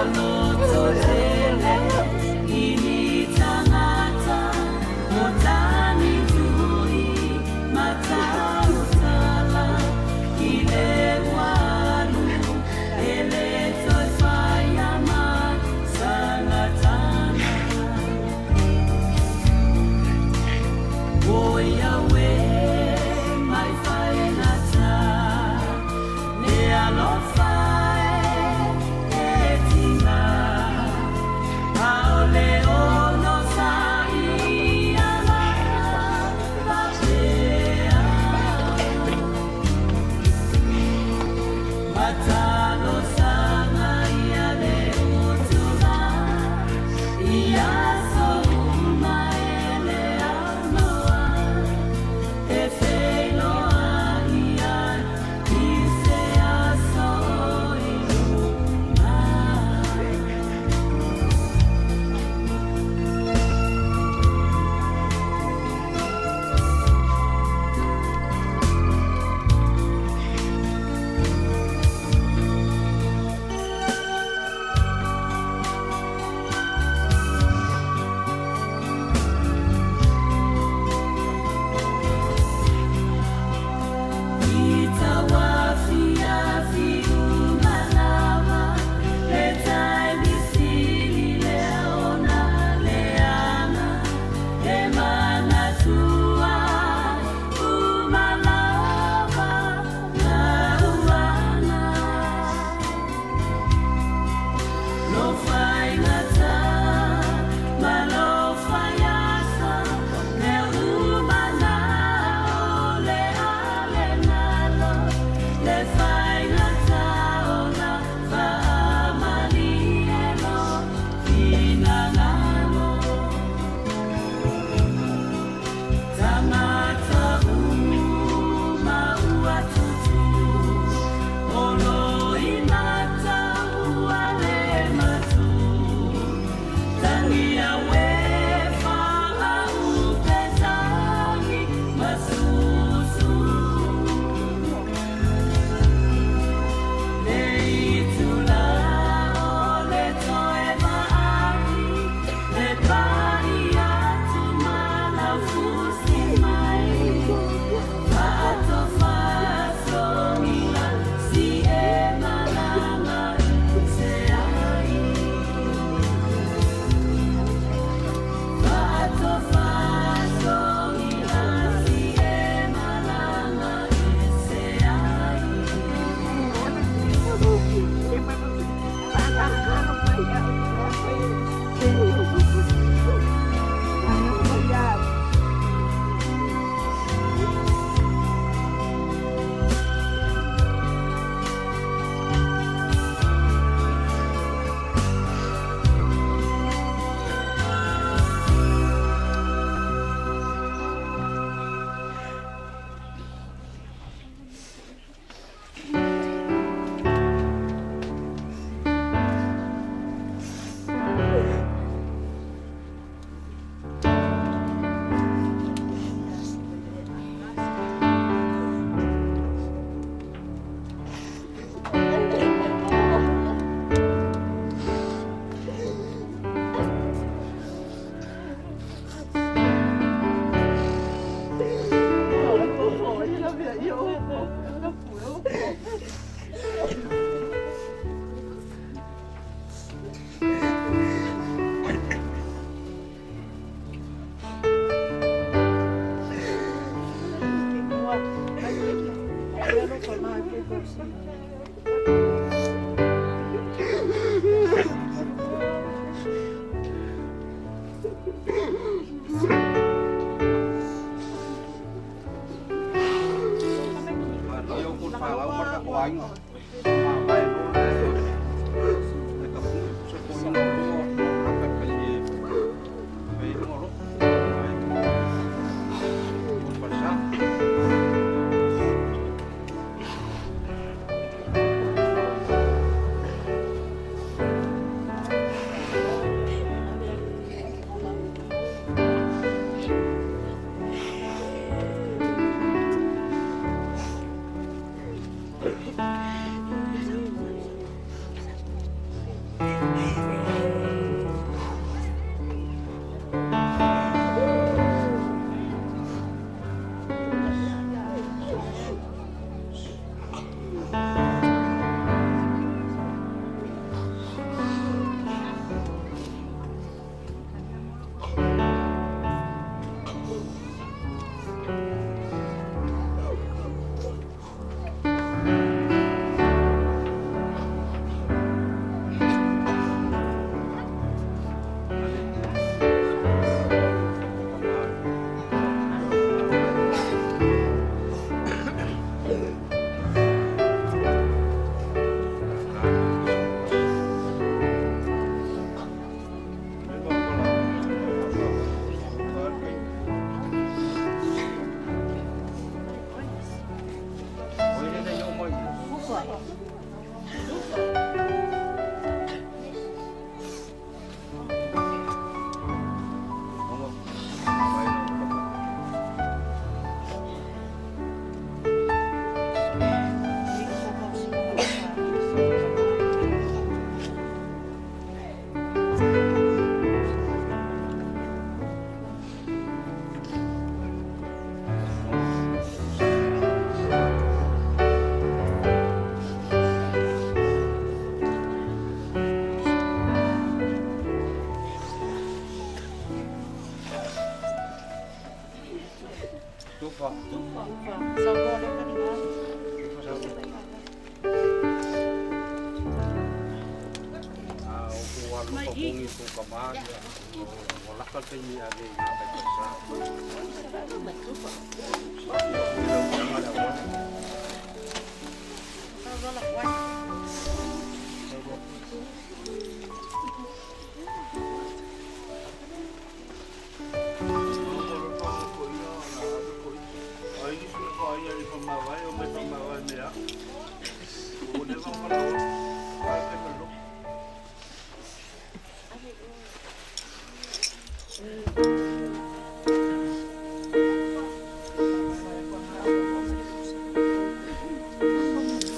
Le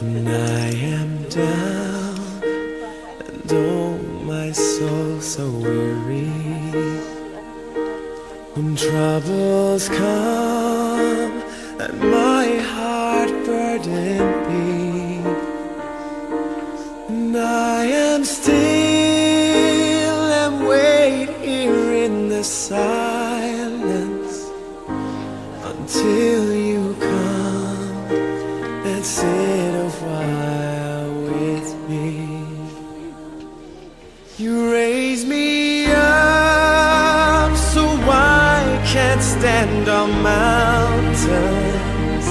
When I am down and oh my soul so weary, when troubles come and my heart burdened be, and I am still and wait here in the silence until you come and sit a while with me. You raise me up so I can't stand on mountains.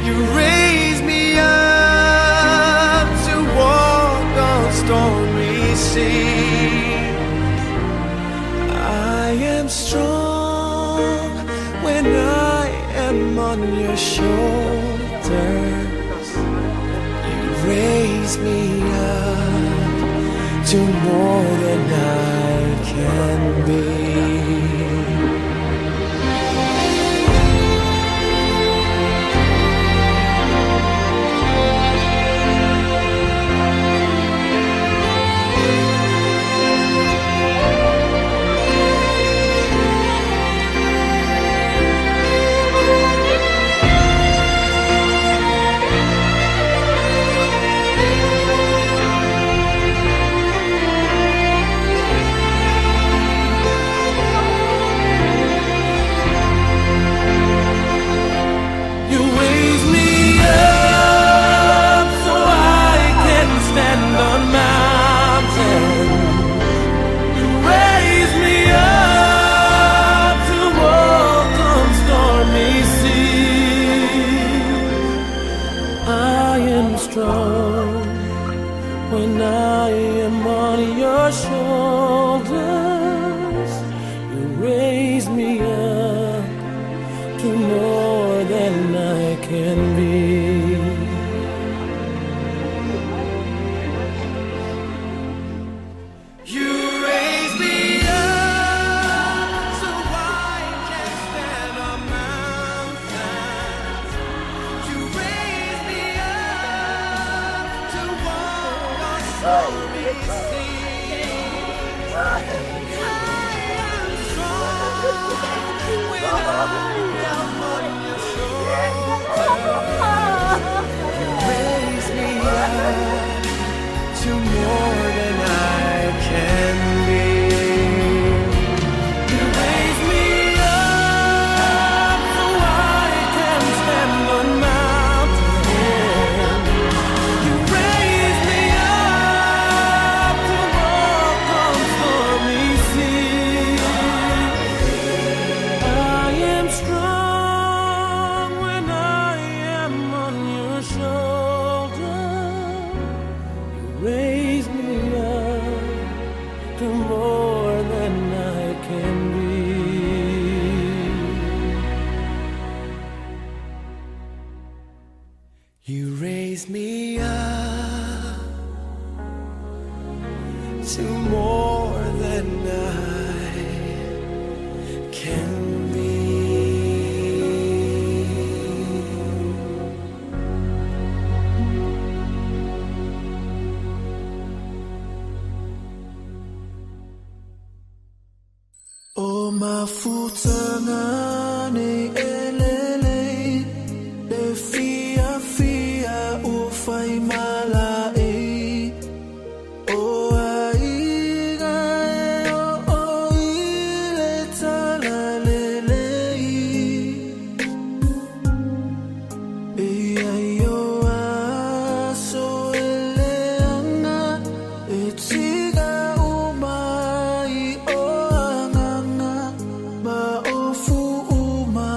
You raise me up to walk on stormy seas. I am strong when I am on your shoulders. You raise me up to more than I can be. You raise me up so I can stand on mountains. You raise me up to walk on stormy seas. I am strong when I am on your shoulders. You raise me up to more than I can be. You raise me up so I can stand on mountains. You raise me up to walk on stormy seas. I am strong when I am on your shoulders. You raise me up to more than I can be. You raise me up so I can stand on mountains. You raise me up to walk on stormy seas. I am strong when I am on your shoulder. You raise me up to more than I can be. You raise me up to more than I can be. O mafutaga nei e lelei, le fiafia ua fai malaei. O aiga e oo i le talalelei. E i ai o aso e leaga, e tiga uma ai o agaga, ma ofu uma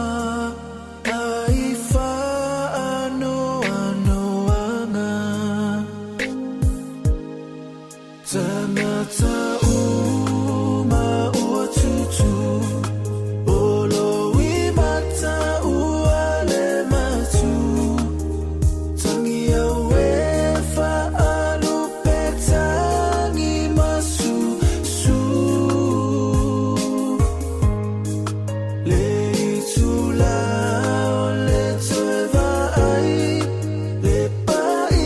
ai faanoanoaga. Tagata uma ua tutu, o lou imata ua le matu. Tangi au e faalupe tagi masusu. Le itulā o le toe vaai, le pai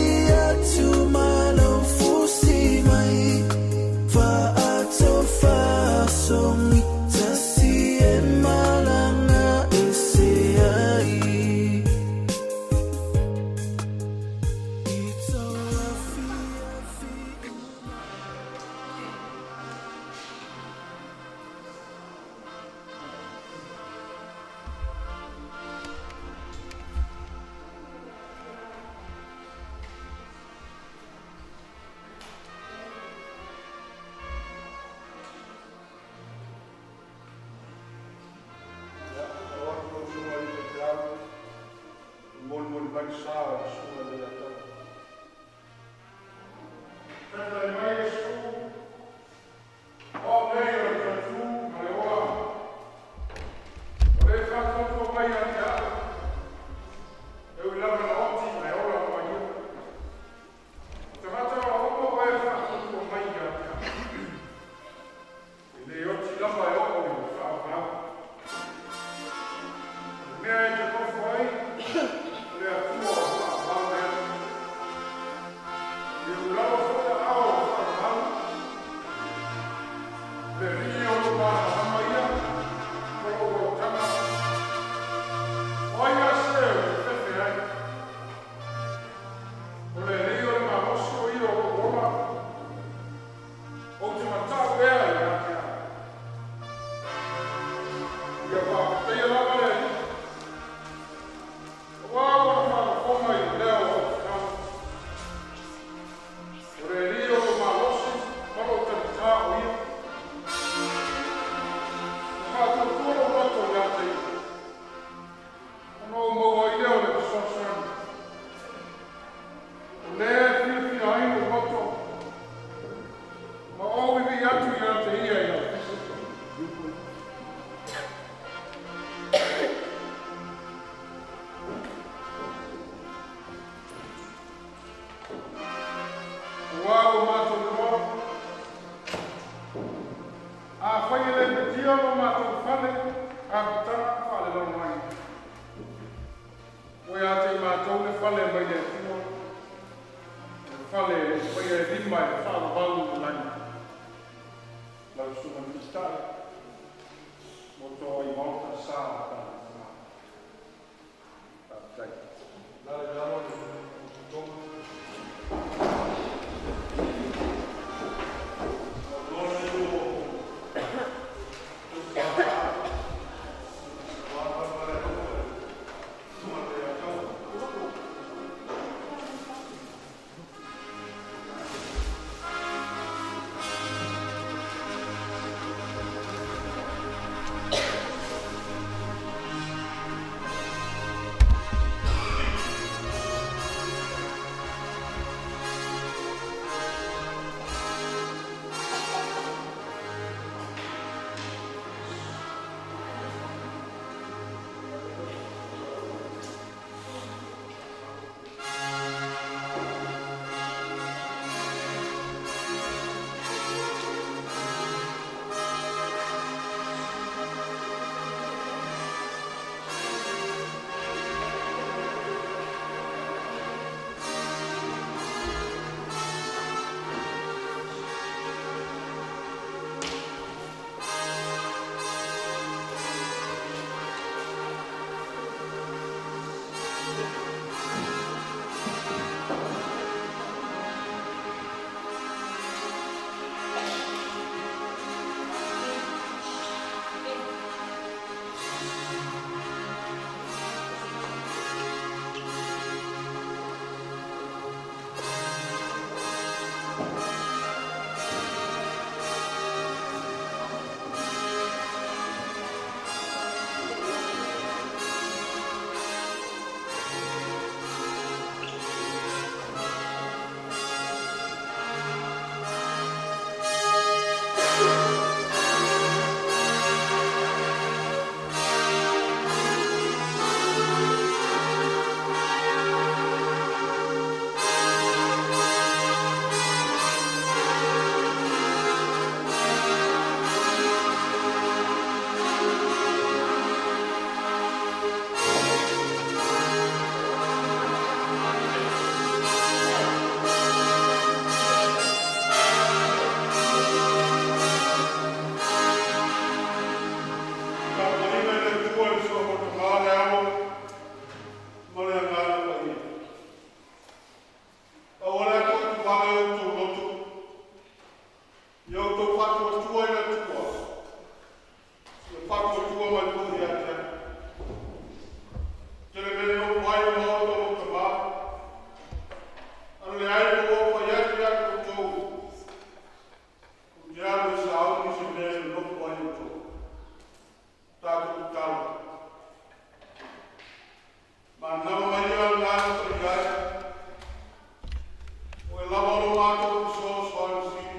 atu ma lou fusi mai. Faatofasogi tasi e malaga ese ai. I tau afiafi. Ia, o atu lau susuga i le faifeau, e molimoli mai le sa o le susuga i le Aiatatau. Fetalai mai Iesu, O au nei o le faletū ma le ola, o le faatuatua mai ia te au, e ui lava ina oti ae ola lava ia. O tagata uma ua e faatuatua mai ia te au, e le oti lava e oo i le faavavau. O le mea e te nofo ai, o le Atua o le faavavau lea. E ulalo foi aao o le faavavau, o le Alii o lou malamalama ia ma lou olataga. O ai lava se ou te fefe ai? O le Alii o le malosi o ia o lou ola, ou te matau ea ia te ai. Ia faafetaia lava le Alii, aua ua na faafofoga i le leo o au tatalo. O le Alii o lou malosi ma lou talitā o ia. E faatuatua lou loto ia te ia, ona ou maua ai lea o le fesoasoani. O lea e fiafia ai lou loto, ma ou vivii atu ia te ia i lau pisa. Aua ua matou iloa, afai e le metia lo matou fale apitaga faalelalolagi, ua ia te i matou le fale mai le Atua, o le fale e le i faia e lima e le faavavau i le lagi. Lau Susuga i le Minisita, mo to ai maota sa o tatou tama. Faafetai. La le lalo le totoga. Ia outou faatuatua i le Atua, ia faatuatua mai foi ia te a'u. Tele mea e nofo ai le maota o lou Tamā. A na leai ua ou fai atu ia te outou, ou te alu e sauni se mea e nonofo ai outou. Tatou tatalo. Manava mai le Agaga Paia e, o Oe lava o lo matou fesoasoani sili.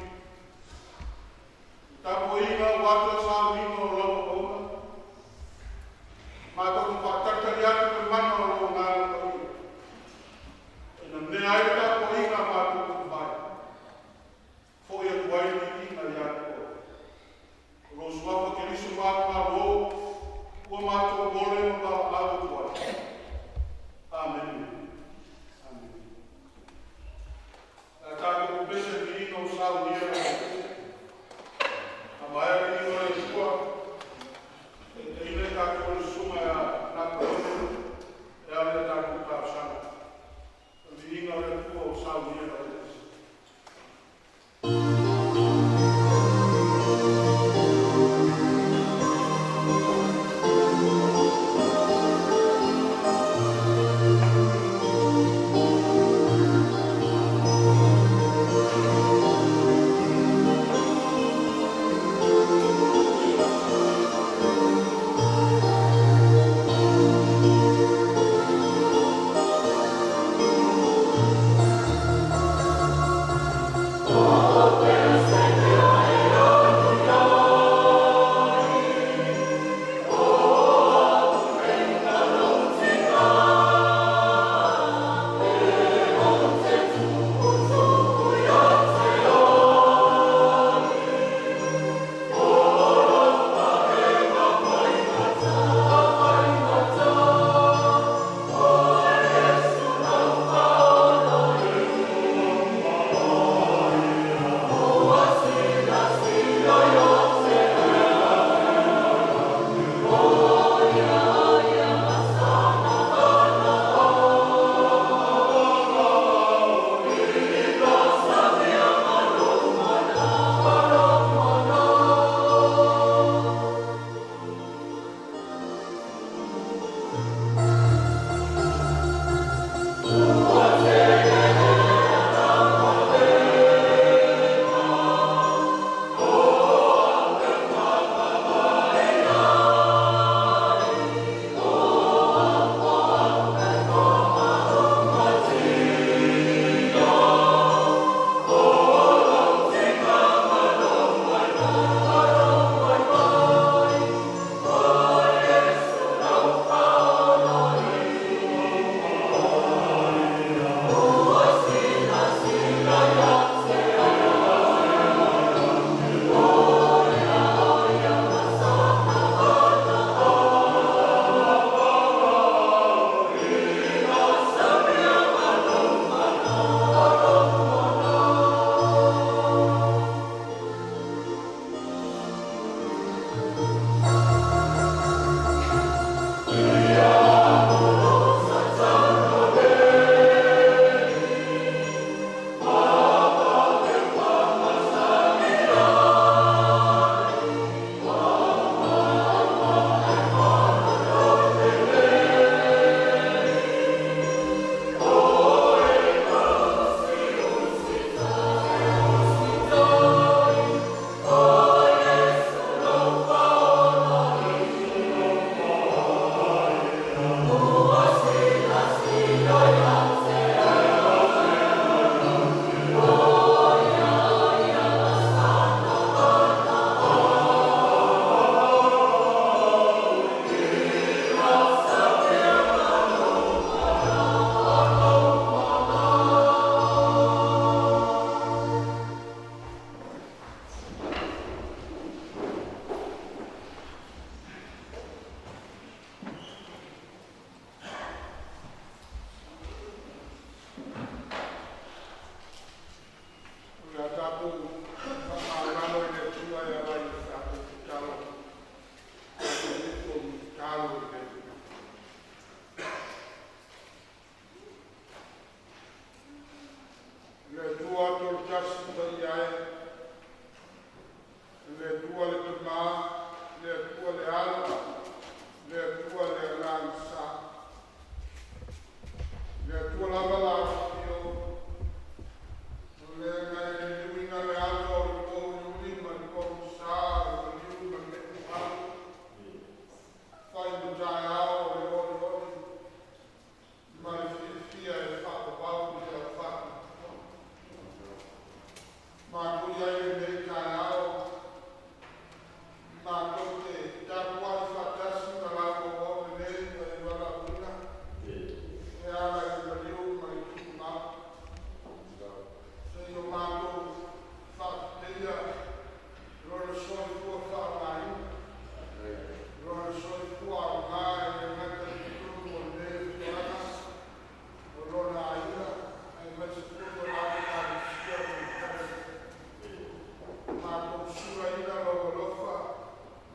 Matou sulaina lou alofa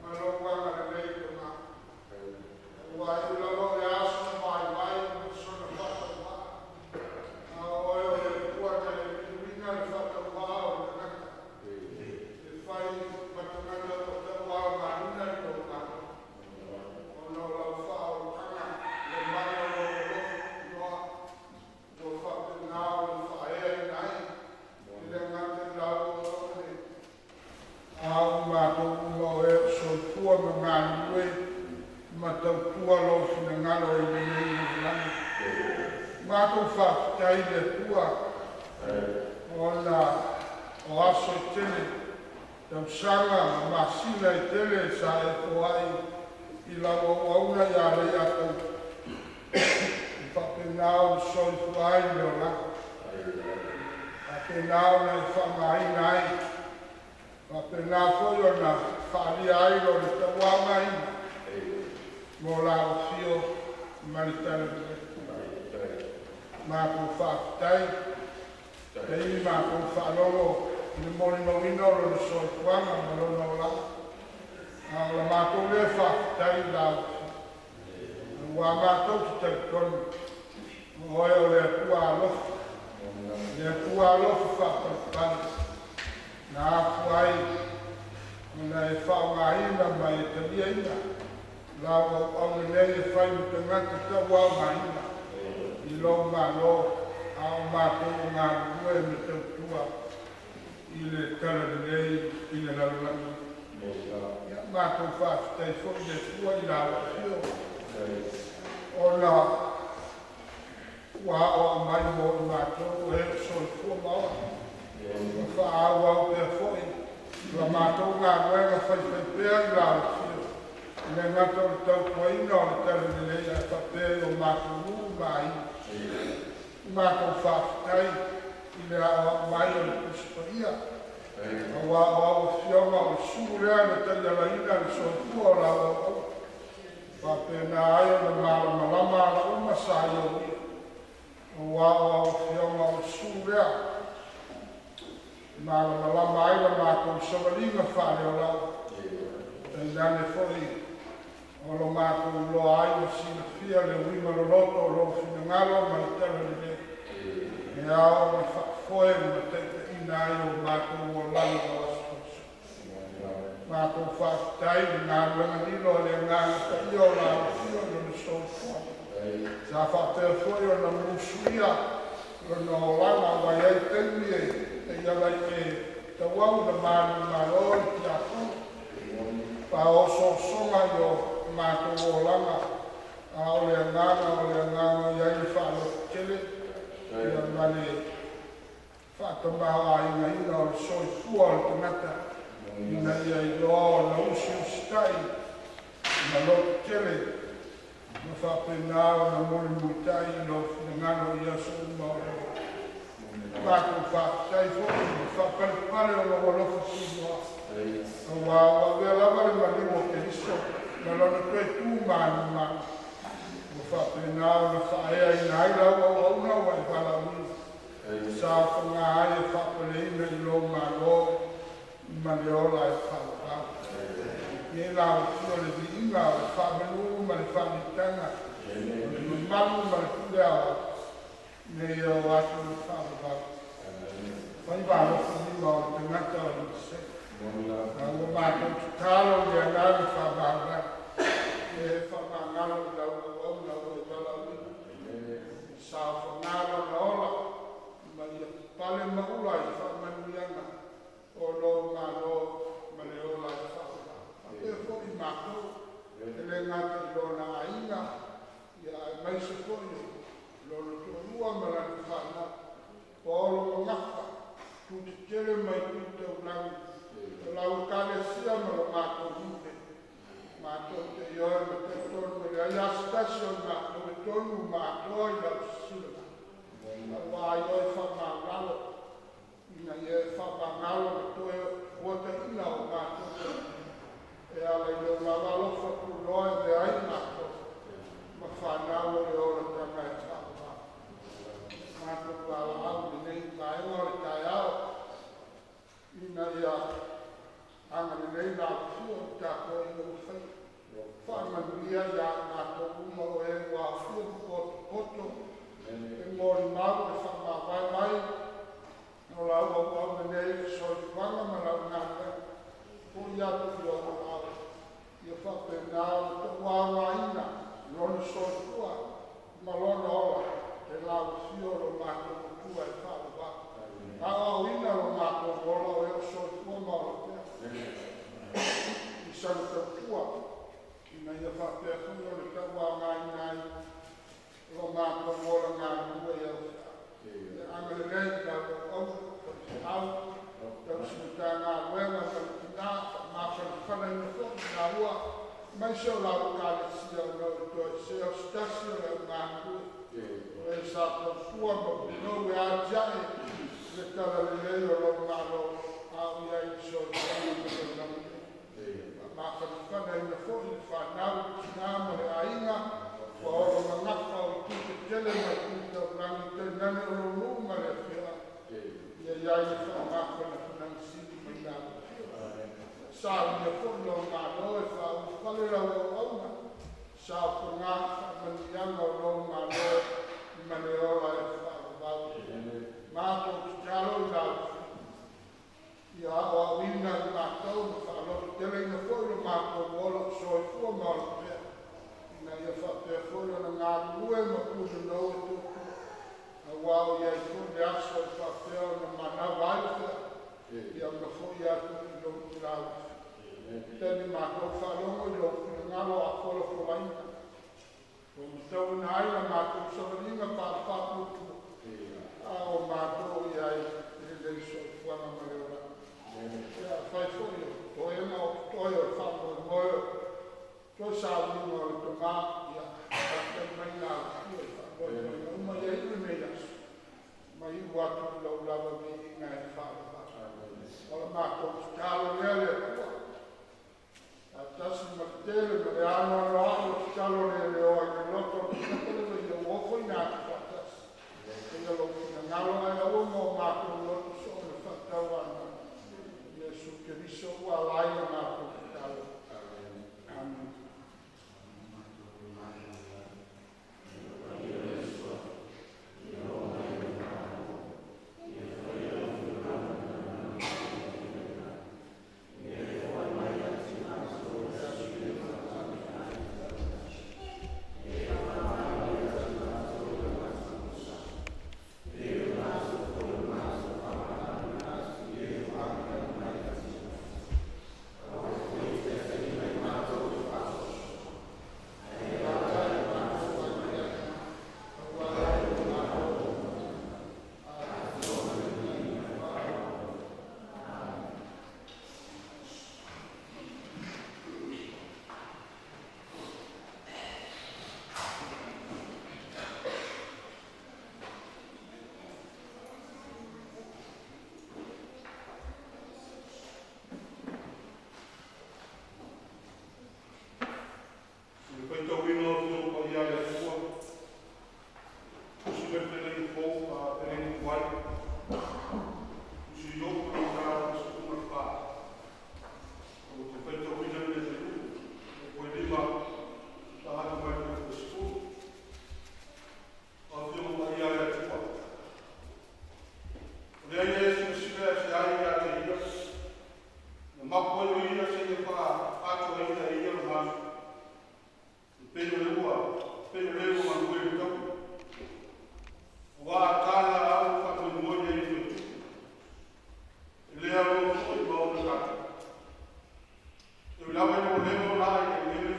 ma lou agalelei tama. Ua i lalo o le aso vaivai ma sona faatauvaa. A o oe o le Atua na e liuina le faatauvaa o le tagata. E fai ma tagata ua tauaogaina i lou Malo. Ona o lau faaolataga le mai o lou alofa tunoa, ua faapena ona faaeaina ai e le gata i lau auauna nei, a o matou uma o e o soifua ma galulue ma tautua lou finagalo i lenei lalolagi. Matou faafetai i le Atua ona o aso e tele, tausaga ma masina e tele sa e foai i lau auauna ia Leiataualesa e faapena ona soifua ai le olaga, faapena ona e faaaogaina ai, faapena foi ona faaalia ai lona tauaogaina mo lau afio ma le talalelei. Matou faafetai taimi matou faalogo i le molimauina o lona soifuaga ma lona olaga. A o la matou lea faafetai i lau afio. Ua matou te talitonu o oe o le Atua alofa, le Atua alofa faapalepale, na afua ai ona e faaaogaina ma e taliaina lau auauna nei e fai ma tagata tauaogaina i lou Malo, a o matou o galulue ma tautua i le talalelei i le lalolagi. Ia, matou faafetai foi i le Atua i lau afio ona ua aoao mai mo i matou o e o soifua ma ola, ma faaauau pea foi la matou galuega faifaipea i lau afio, e le gata o le tautuaina o le talalelei ae faapea i o matou nuu ma aiga. Matou faafetai i le aoao mai o le Tusi Paia, aua o au afioga o le sulu lea na taialaina le soifua o lau auauna, faapena ai ona malamalama ala uma sa ia uia, aua o au afioga o le sulu lea malamalama ai la matou savaliga faaleolao, tainane foi o lo matou iloa ai ma silafia le uiga loloto o lou finagalo ma le talalelei e ao ona faafoe ma taitaiina ai o matou olaga o aso fausoa. Matou faafetai i le galuega lilo a le Agaga Paia o lau afio i lona soifua sa faapea foi ona musuia lona olaga, ua i ai taimi e taiala e tauau na manumalo i tiakono faaosoosoga i o matou olaga, a o le agaga i ai le faalototele ia ma le faatamaoaigaina o le soifua o le tagata ina ia iloa ona usiusitai ma lototele ma faapena ona mulimulitai i lou finagalo i aso uma o le ola. Matou faafetai foi ma faapalepale o lou alofa tunoa, aua ua avea lava le maliu o Keriso ma lona toe tu manumanu, ua faapena ona faaeaina ai lau auauna ua e valaauina, saofaga ai e faapaleina i lou Malo ma le ola e faavavau. Ia lau afio le viiga o le faamanu ma le faalitaga, o le mamalu ma le pule aoao, nei o atu le faavavau. Faiva alofa lima o le tagata o le se. A ua matou tatalo i le agaga faamaualalo, e faamagalo i lau auauna ua e valaauina, saofaga lona ola ma ia pale ma ula i faamanuiaga o lou Malo ma le ola e faavavau. Faapea foi matou e le gata i lona aiga, ia aemaise foi lona toalua ma lana fanau, o olo mamafa tutetele mai tu taulagi o lau ekalesia ma lo matou lupe. Matou te ioe ma talitonu e leai aso tasi o matou e tonu ma atoa i lau sisila, aua ai oe faamagalo ina ia e faamagalo ma toe fuataina o matou e ala i lou lava alofa tunoa e avea ai matou ma fanau o le olataga e faavavau. Matou valaau i lenei vaega o le taeao ina ia Agalelei lau Afioga i le tapuaiga ua faia. Faamanuia ia i matou uma o e ua aofia ma potopoto e molimau le faamavae mai o lau auauna nei i le soifuaga ma lau galuega. Foi atu i lou aao, ia faapena ona tauaogaina lona soifua ma lona ola e lau Afio lo matou Atua e faavavau. Aoaoina lo matou ola o e o soifua ma ola pea i sana tautua, ina ia faapea foi ona tauaogaina ai lo matou ola galulue i au feau. Ia agalelei i lau auauna, faifeau, tausi Matagaluega ma le tina, faamafanafanaina foi i laua, aemaise o lau Ekalesia ona o le toesea o se tasi o le au galulue, o e sa tautua ma punou e atiae le talalelei o lou Malo, a o i ai i le soifuaga ma le olaga pea. Faamafanafanaina foi le fanau, le tina ma le aiga, ua ola gagafa o itu tetele ma itu taulagi, tainane o lou nuu ma le afioaga. Ia i ai le faamafanafanaga sili mai lau Afioga. Saunia foi lou Malo e faaulufale lau auauna, saofaga i faamanuiaga o lou Malo ma le ola e faavavau. Matou tatalo i lau Afioga, ia aoaoina i matou ma faalototeleina foi lo matou ola o soifua ma ola pea, ina ia faapea foi ona galulue ma punonou e tuatua, aua o i ai foi le aso e faapea ona manava ai le feau, ia ona foi atu i lou lau Afioga. Taimi matou faalogo i lou finagalo a folafolaina, ua matauina ai la matou savaliga paapaapuatua, a o matou i ai i lenei soifuaga ma le olaga. Ia afai foi o toega o totoe o le faamoemoe o toe sauniga o le tama, ia faafetai mai lau Afioga i faamoemoega uma ia iu lenei aso, ma iu atu i lou lava viiga e faavavau. O le matou tatalo lea le Atua, faatasi ma le tele ma le anoanoai o tatalo leleoa i le loto o le tagata le vaia ua ofoina atu faatasi. Faia lou finagalo ae aua mo matou loto soona faatauana. Iesu Keriso ua ala ai la matou tatalo. Amen. O le faitauina o Afioga Paia a le Atua, Tusi mai le Fetalaiga fou a Fetalaiga tuai, Tusi Iopu le mataupu 14. Ou te faitauina le mea e 5 tagata mai le 10. O Afioga Paia a le Atua, o lea ia e silasila e se ai ia te ia, na mapu ai o ia seia faaatoaina e ia le maso, e pei o le ua, pei o le ua galue i le taua. Aua a ta laau faamoemoe i ai i tupu, e le aloa foi ma ona tatou. E ui lava ina ua leva ona ae i le eleele,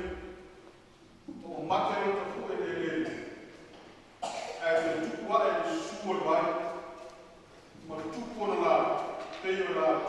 ma ua mate ai tafue i le eleele, ae toe tupu ae i le susu o le vai, ma tupu ona la, pei o le laau.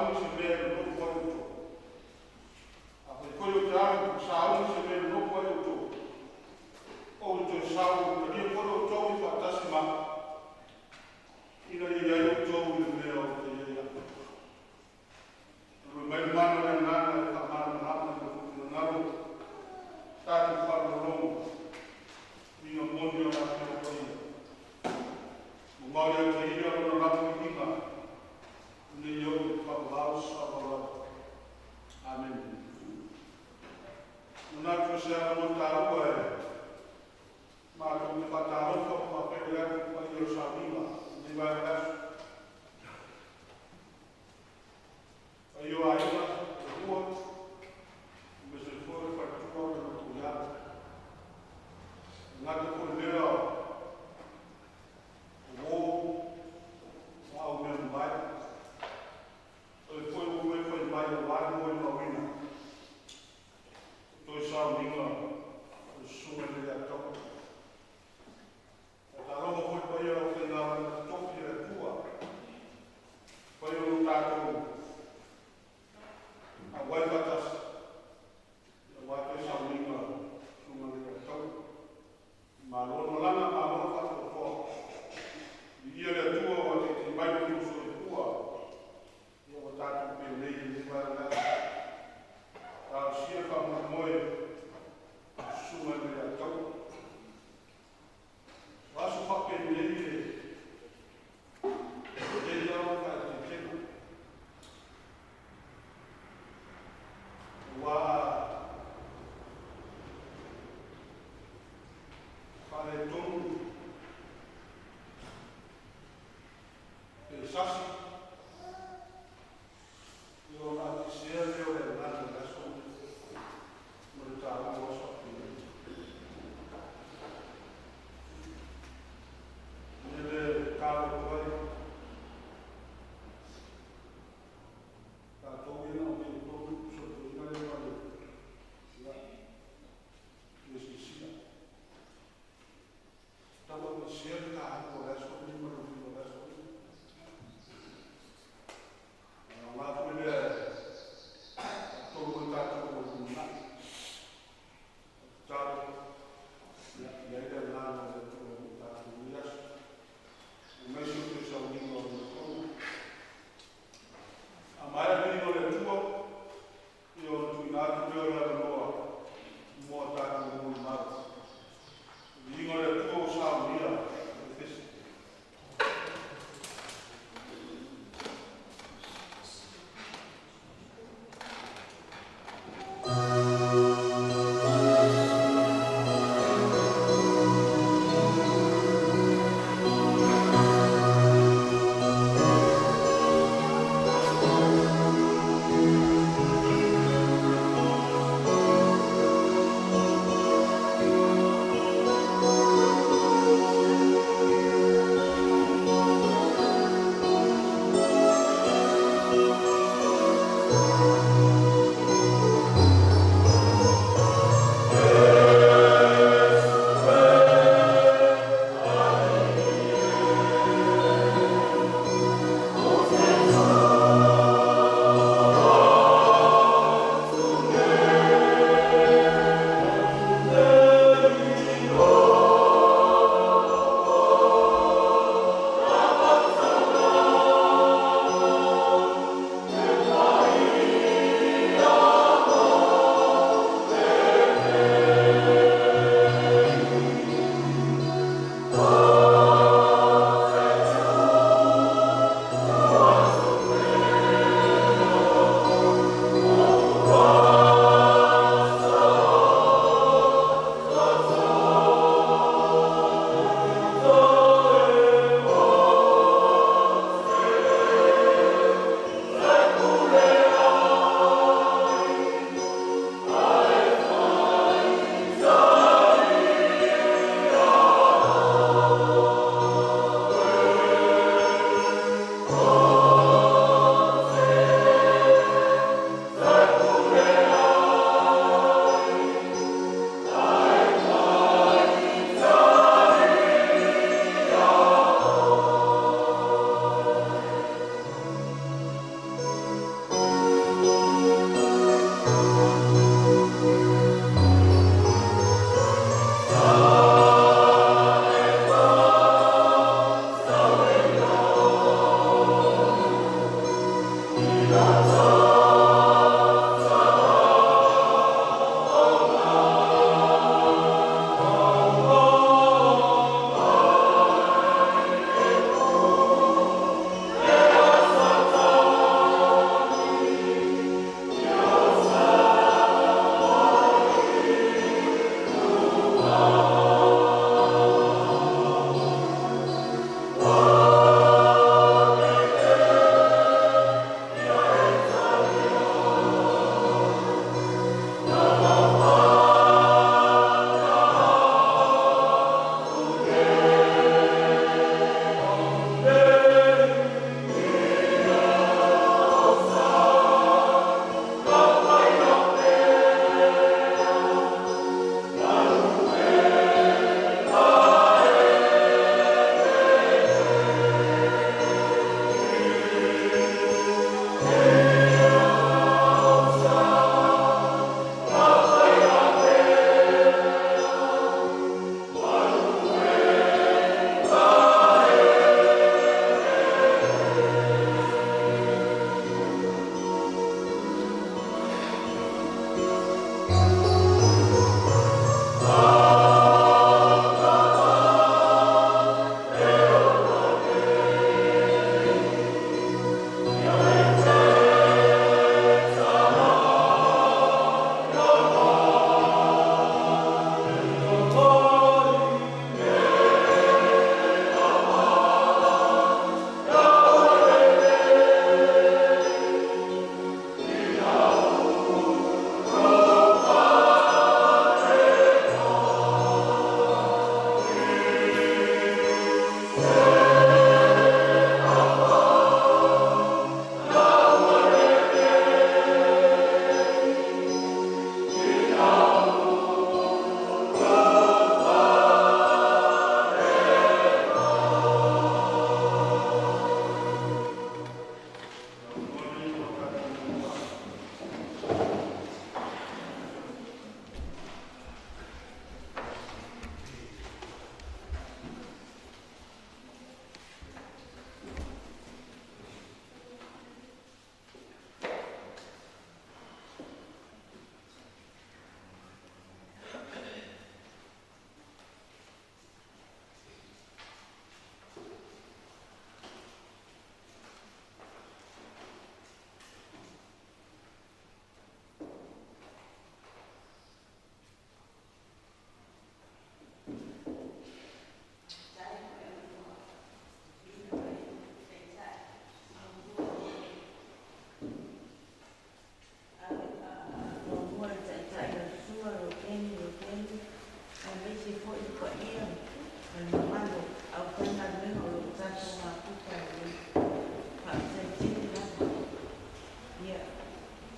Sauni se mea e nonofo ai outou. Afai foi ou te alu e sauni se mea e nonofo ai outou, ou te toe sau e talia foi outou i faatasi ma au, ina ia i ai outou i le mea ou te i ai au. Tulai mai le mana o le Agaga e faamalamalama i lo outou finagalo, tatou faalogologo i uiga moni o le Afioga Paia. Mamao ia te ia lona lava viiga, ina ia oo i le faavavau faavavau. Amene. Manatu o se avanoa taua e matou te faatalofa ma faafeiloai atu i le paia o le sauniga i lenei vaega aso. Paia o aiga e lua, aemaise foi o le faletua ma le matua. E gata foi i lea o uo ma au mea mamae. O le foi ua e fai mai aua le molimauina. Toe sauniga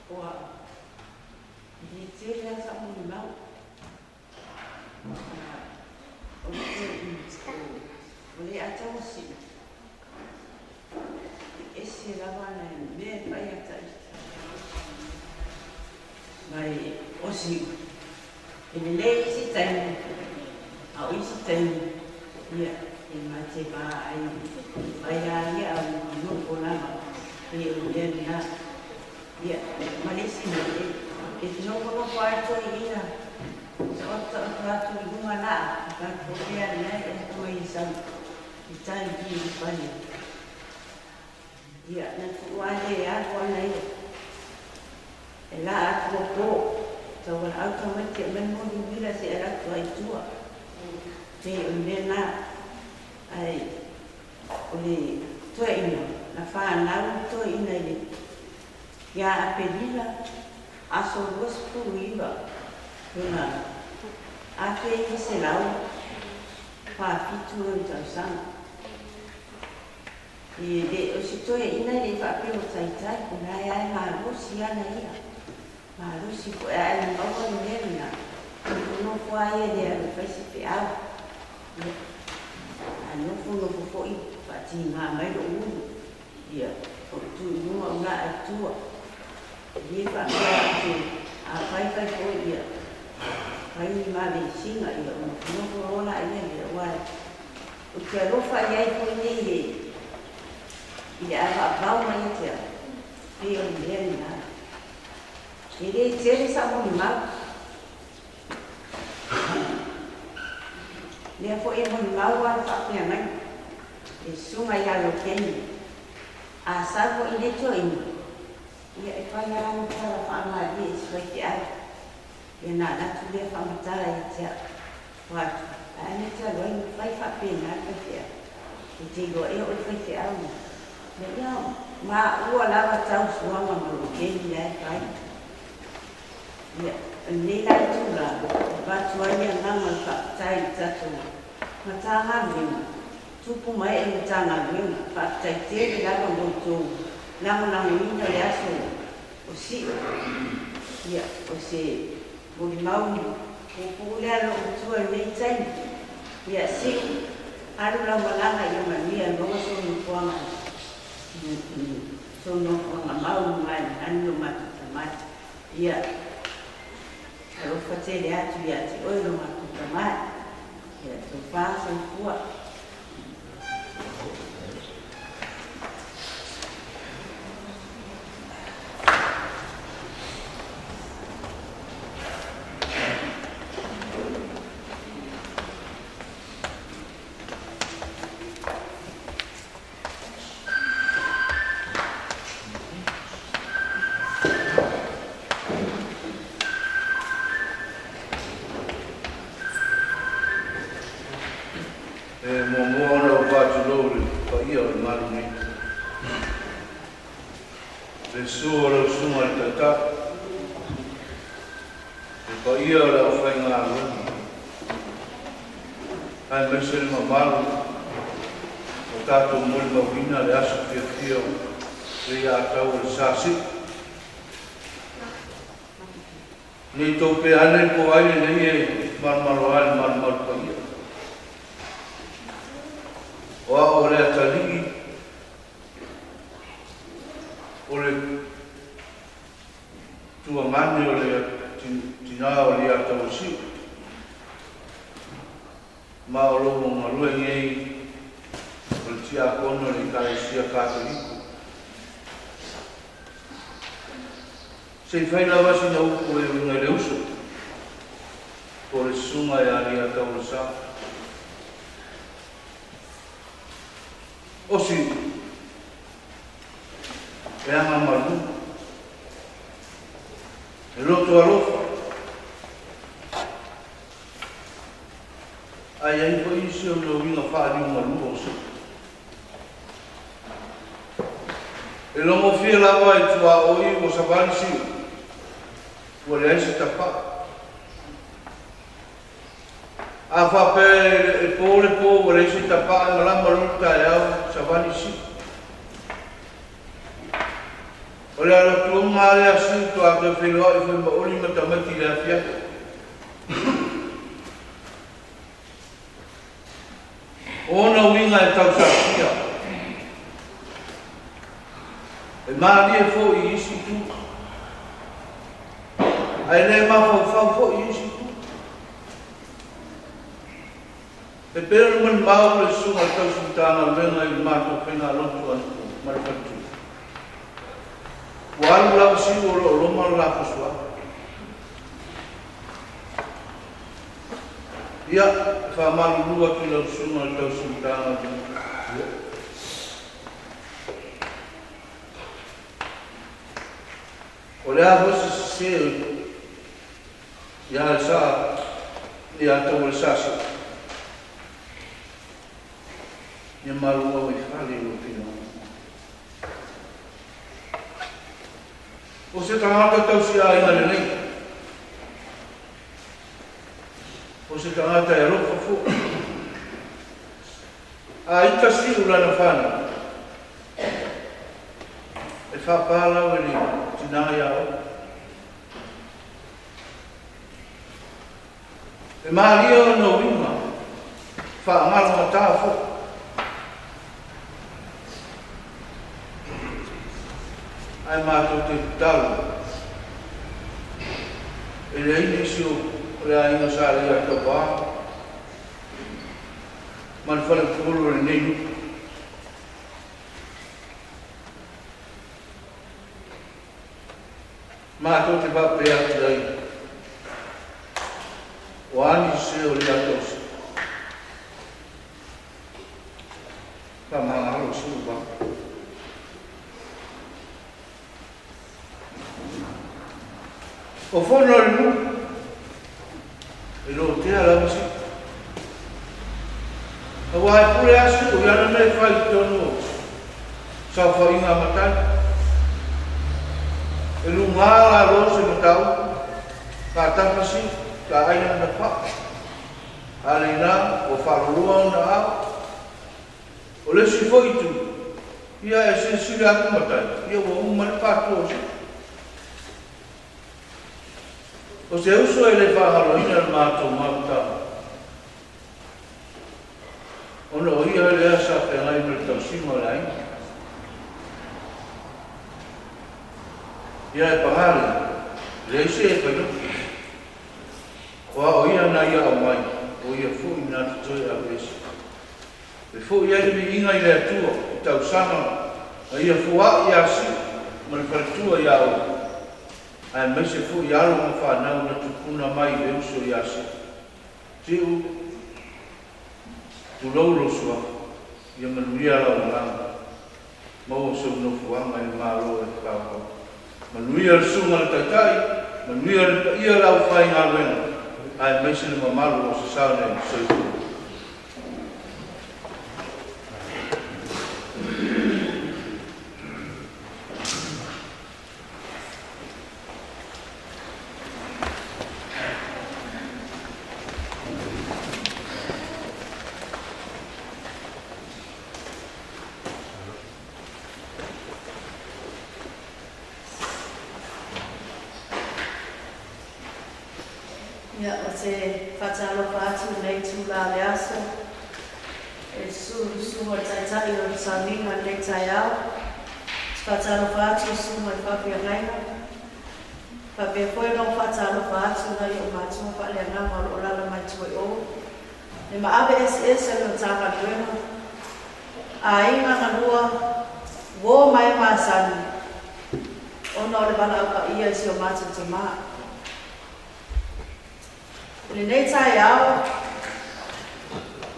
O a'u, e lē tele lava sa'u molimau. O le o Lei'ataua Si'u, e ese lava ana mea e fai ia ta'ita. Ma o Si'u, e lelei isi taimi, a o isi taimi, ia, e ma te vaai mai a ia au nofo lava, pei o le mea lenā. Ia, ma le isi mea, e te nofonofo lava toeaiina, taototaoto atu i luga laa, tatou lea lena e aumai e sau i tai i i le fale. Ia, na tuu lava lea e alu ana ia, e laa atu ua po, taualaau tamaiti e aumai moli uila se i alu atu ai i tua. Pei o le mea lena, ae o le toeaina, na fanau le toeaina i le ia Aperila aso 29 lona 1947 lona tausaga. E le o se toeaina e le i faapea ua taitai, o la e lava e malosi ana ia, malosi foi ae na maua le mea lena, nofonofo lava ia e le alu e fai se feau. Ia, a nofonofo foi faatigā mai lou ulu, ia, o le tu i luga o laa i tua. E le faapea ou te a faifai foi ia fai ni mavesiga ia ona nofonofo loa laia lea, aua ou te alofa i ai foi nei i le i le avaavao mai ia te au, pei o le mea lenā. E lē tele sa'u molimau. Lea foi e molimau a le faafeagaiga, le susuga ia Lokeni. A sau foi lenei toeaina, ia e fai lava lana tala faamalie i si faifeau. Ia ona alu atu lea faamatala ia te au. Fai atu, Ae a mea e te alu ai ma fai faapena le faifeau? E te iloa ea oe le faifeau na? Ia, maua lava tausuaga ma Lokeni la e fai. Ia, o lenei la itula, e avatu ai le agaga o le faafetai i le tatou Matagaluega, tupu ma ee Matagaluega, faafetai tele lava mo le tou lagolagoina o le aso o Si'u. Ia, o se molimau puupuu lea a lou matua i lenei taimi. Ia, Si'u, alu lau malaga ia manuia e maua sou nofoaga sou nofoaga mau i luga i le lani lo matou Tama. Ia, alofa tele atu ia te oe lo matou Tama. Ia, tofa soifua. E muamua ona ou faatulou i le paia o le Malu nei. Le susu o lau Susuga i le Taitai, le paia o le aufaigaluega, aemaise le mamalu ua tatou molimauina le aso fiafia o Leiatau o le Sasii. Ne i tou pea ane po o ai lenei e malomalo ai le malumalu paia. O a'u o le atalii o le tuagane o le tinā o Leiataualesi'u, ma o lou galue nei o le tiakono i le Ekalesia Katoliko. Se i fai lava sina upu e uiga i le uso po o le susuga ia Leiataualesa. Osi, e aga malu, e loto alofa, a i ai foi isi o le uiga faaliumalua o Si'u. E logofia lava i tuaoi ua savali Si'u, ua leai se tapa'a. A faapea e po le po ua leai se tapa'a e malama loa le taeao, savali Si'u. O le alo atu uma lea Siu faatoa toe feiloai foi ma Oli ma tamaiti i le afiafi. O ona uiga e tausasia, e malie foi i isi itu, ae le mafaufau foi i isi itu. E pei ona manumau le Susuga i le Tausi Matagaluega i le matou faigalotu anapo ma le faletua. Ua alu lava Siu o lo o loma le la fuasuaga. Ia, e faamalulu atu i lau Susuga i le Tausi Matagaluega. O le a foi se sese ia le sa ia Taualesasi, ia malu au i fale i lou finagalo. O se tagata tausiaiga lelei, o se tagata e alofa foi. A ita Siu lana fanau, e faapālau e le tinā iā oe. E malie ona uiga, faagalogatā foi. Ae matou te tatalo, e leai nisi o le aiga sa Leiataua ma le faleupolu o lenei nuu. Matou te faapea atu ai, o a nisi o le atausi, faamagalo Siu va. O fono a le nuu, e lotea lava Siu. Aua e pule a Siu i ana mea e fai i totonu o saofaiga a matai. E lugā lalo se mataupu, ka tafa Siu, ka ai lana paa. A le inā, ua faaloloa ona ao. O le isi foi itu, ia e silasila atu matai, ia ua uma le pātua o Siu. O se uso e le faagaloina le matou mafutaga, ona o ia lea sa feagai ma le tausiga o le aiga. Ia e paga lea, e leai se e failoto. Aua o ia na ia aumai, o ia foi na te toe aveese. E foi ai le viiga i le Atua i tausaga na ia foai iā Siu ma le faletua iā Oli, aemaise foi alo ma fanau na tupuna mai i le uso iā Siu. Siu, tulou lou suafa, ia manuia lau malaga, maua sou nofoaga i le Malo e whakawau. Manuia le susuga i le Taitai, manuia le paia o le aufaigaluega, aemaise le mamalu o se sao nei. Soifua. Ia, ou te faatalofa atu i lenei itula o le aso e susu ma le Taitai o le sauniga i lenei taeao. Ou te faatalofa atu i susuga i le faafeagaiga. Faapea foi ona ou faatalofa atu i nai ou matua faaleagaga o lo o alaala mai tua i o, le maave eseese o le Matagaluega, aiga galua, uo ma e masani, ona o le valaau paia i si o matou tamā. I lenei taeao,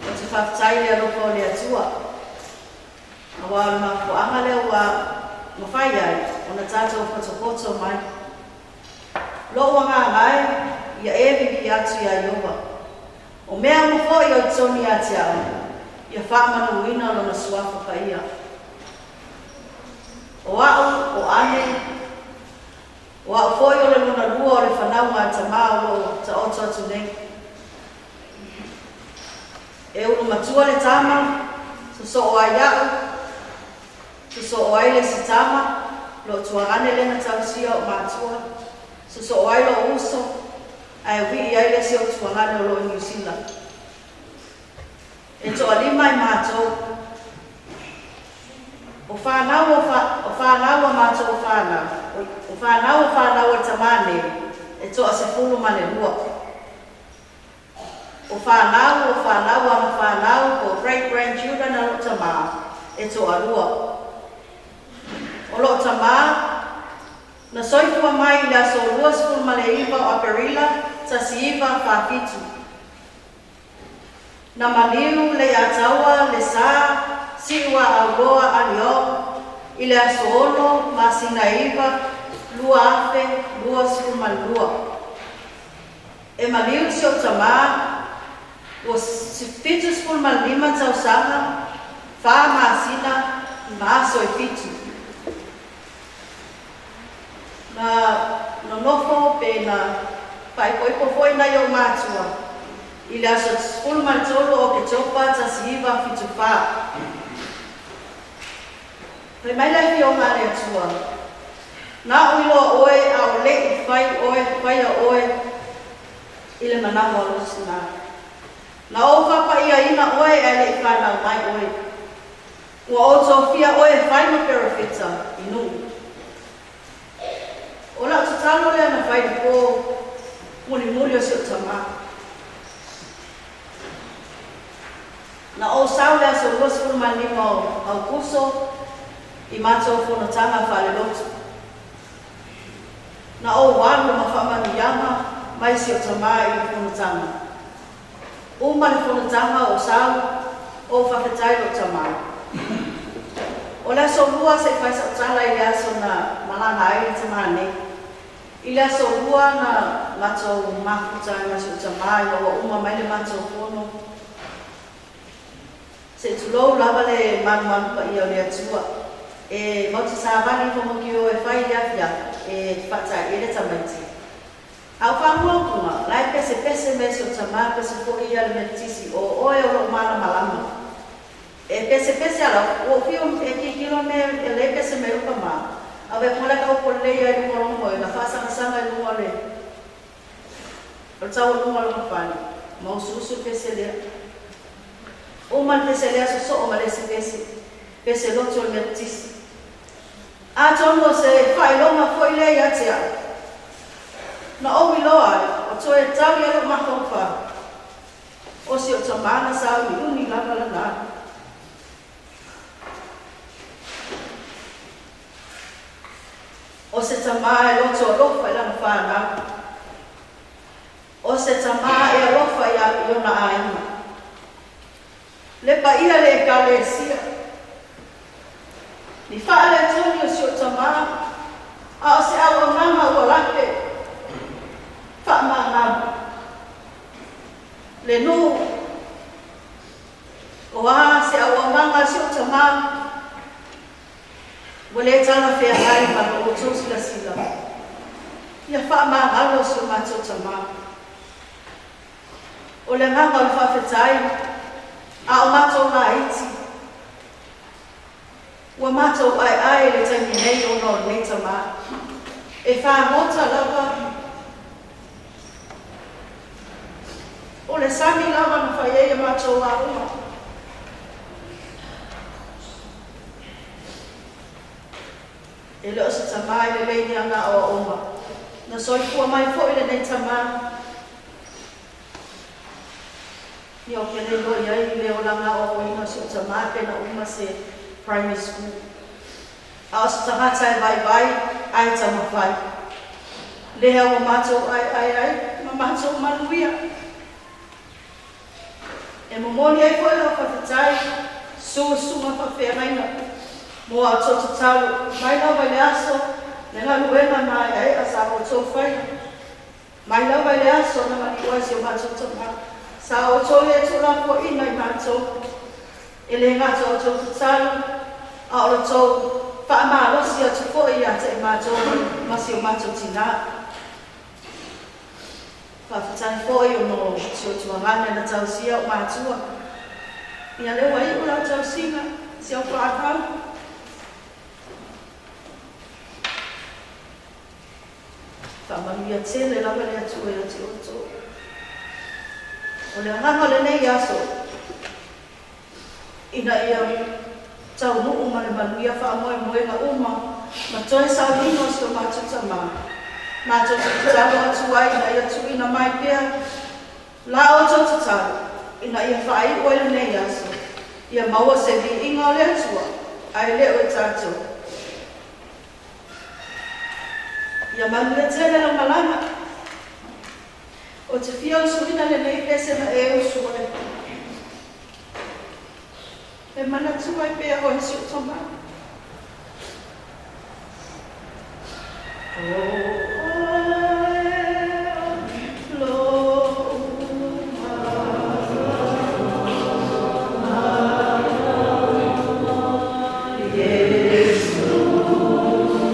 ou te faafetai i le alofa o le Atua, aua o le mafuaaga lea ua mafai ai ona tatou potopoto mai. Lou agaga e, ia e vivii atu iā Ieova. O mea uma foi o i totonu ia te au, ia faamanuina Lona suafa paia. O a'u, o Ane, o a'u foi o le lona lua o le fanauga a tamā o lo o taoto atu nei. E ulu matua le tama, sosoo ai a'u, sosoo ai le isi tama, Lo'u tuagane lea na tausia o'u matua, soso'o ai lo'u uso, ae ui'i ai le isi o'u tuagane o lo'o i Niusila. E to'alima i matou. O fanau o, fa, o fanau a matou fanau, o fanau o fanau a le tamā nei, e 12. O fanau o fanau ana fanau po great grandchildren a lo'u tamā, e 2. O lo'u tamā, na soifua mai i le aso 29 o Aperila 1947. Na maliu le Ataua le Sa Siua Auloa Alio i le aso 6 masina 9 2022. E maliu si o'u tamā ua 75 tausaga, 4 masina ma aso e 7. Na nonofo pe na faaipoipo fo'i nai o'u matua i le aso 13 o Oketopa 1974. Fai mai le afioga a le Atua, “Na ou iloa oe a o le'i fai oe faia oe i le manawa o lou tinā. Na ou faapa'iaina oe ae le'i fanau mai oe. Ua ou tofia oe e fai ma perofeta i nu'u.” O la'u tatalo lea na fai le pō mulimuli o si o'u tamā. Na ou sau le aso 25 o Aukuso i matou fonotaga faalelotu. Na ou alu ma faamanuiaga mai si o'u tamā i le fonotaga. Uma le fonotaga o sau, ou faafetai lo'u tamā. O le aso 2 se'i fai sa'u tala i le aso na malaga ai le tamā nei. I le aso 2 na matou mafuta ai ma si o'u tamā ina ua uma mai le matou fono. Se'i tulou lava le malumalu paia o le Atua. E matou te savali ifo o e fai le afiafi e faata'i ai le tamaiti. A o faaguaupuga, la e pesepese me si o'u tamā pese fo'i ia le Metotisi o oe o lo'u malamalama. E pesepese ala, ua ou fiu e kikilo me e le pese mai lou tamā. A ve mo le ka upo lelei ai luga o lona moe, na faasagasāga i luga o le o le taualuga o lona fale, ma usuusu le pese lea. Uma le pese lea soso'o ma le isi pese, pese lotu o le Metotisi. Atonu o se faailoga fo'i lea ia te a'u. Na ou iloa ai, o toe tau ia lo'u mafaufau. O si o'u tamā na sauliuli lava lana alu. O se tamā e loto alofa i lana fanau. O se tamā e alofa ia i ona aiga. Le paia le ekalesia. Ni faaletonu o si o'u tamā, a o se auaunaga ua lape. Faamagalo. Le nu'u o a se auaunaga a si o'u tamā, ua lē talafeagai ma lo outou silasila. Ia faamagalo si o matou tamā. O le agaga o le faafetai, a o matou laiti, ua matou aeae i le taimi nei ona o lenei tamā. E fagota lava o le sami lava na fai ai a matou aoga. E le o se tamā i lelei ni ana aoaoga. Na soifua mai fo'i lenei tamā. Ia ou te le iloa i ai le olaga aoaoina o si o'u tamā pe na uma se primary school. A o se tagata e vaivai ae taumafai. Lea ua matou aeae ai ma matou manuia. E momoli ai fo'i lau faafetai susuga faafeagaiga mo a outou tatalo mai lava i le aso le galuega na aeaea sa outou faia. Mai lava i le aso na maliu ai si o matou tamā. Sa outou le tuulafoaina i matou. E lē gata o outou tatalo, a o le tou faamalosi atu fo'i ia te i matou ma si o matou tinā. Faafetai fo'i ona o si ou tuagane na tausia o'u matua. Ia lea ua i'u lau tausiga, si au fanau. Faamanuia tele lava le Atua ia te outou. O le agaga o lenei aso, ina ia taunuu ma le manuia faamoemoega uma ma toe sauniga o si o matou tamā, matou te tatalo atu ai ina ia tuuina mai pea la outou tatalo ina ia faaiu ai lenei aso, ia maua se viiga o le Atua ae le o e tatou. Ia manuia tele lau malaga. Ou te fia usuina lenei pese na e usu ai. E manatua ai pea oe si ou tamā. O oe o lo'u Iesu e Iesu e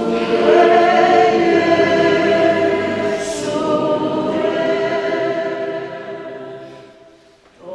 O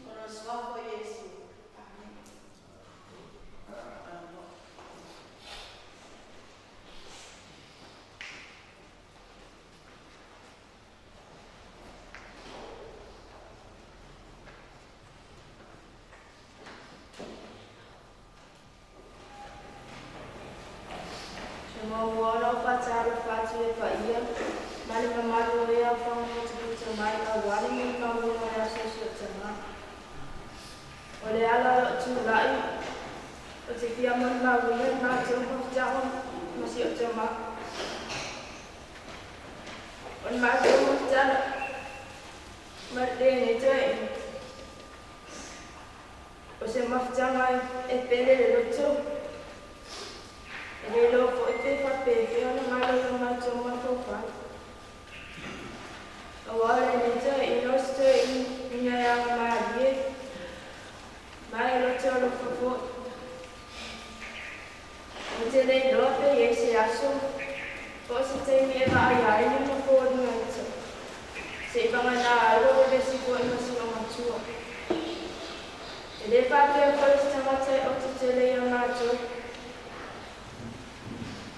Ona o le Suafa o Iesu. Amene. Se muamua ona ou faatalofa atu i le paia ma le mamalu o e aofaga potopoto mai aua le molimauina o le aso o si ou tama. O le ala o lou tulai, ou te fia molimauina le matou mafutaga ma si ou tama. O le matou mafutaga ma lenei toeaina, o se mafutaga e pele le loto, e le iloa foi pe faapefea ona malolo matou mafaufau. Aua o lenei toeaina o se toeaina e agamalie ma e loto alofa foi. Ou te le iloa pe i ai se aso po o se taimi e vaaia ai lona foliga ita, seivagana ai ua vevesi foi ma sina matua. E le faapea foi o se tagata e oto tele ia matou.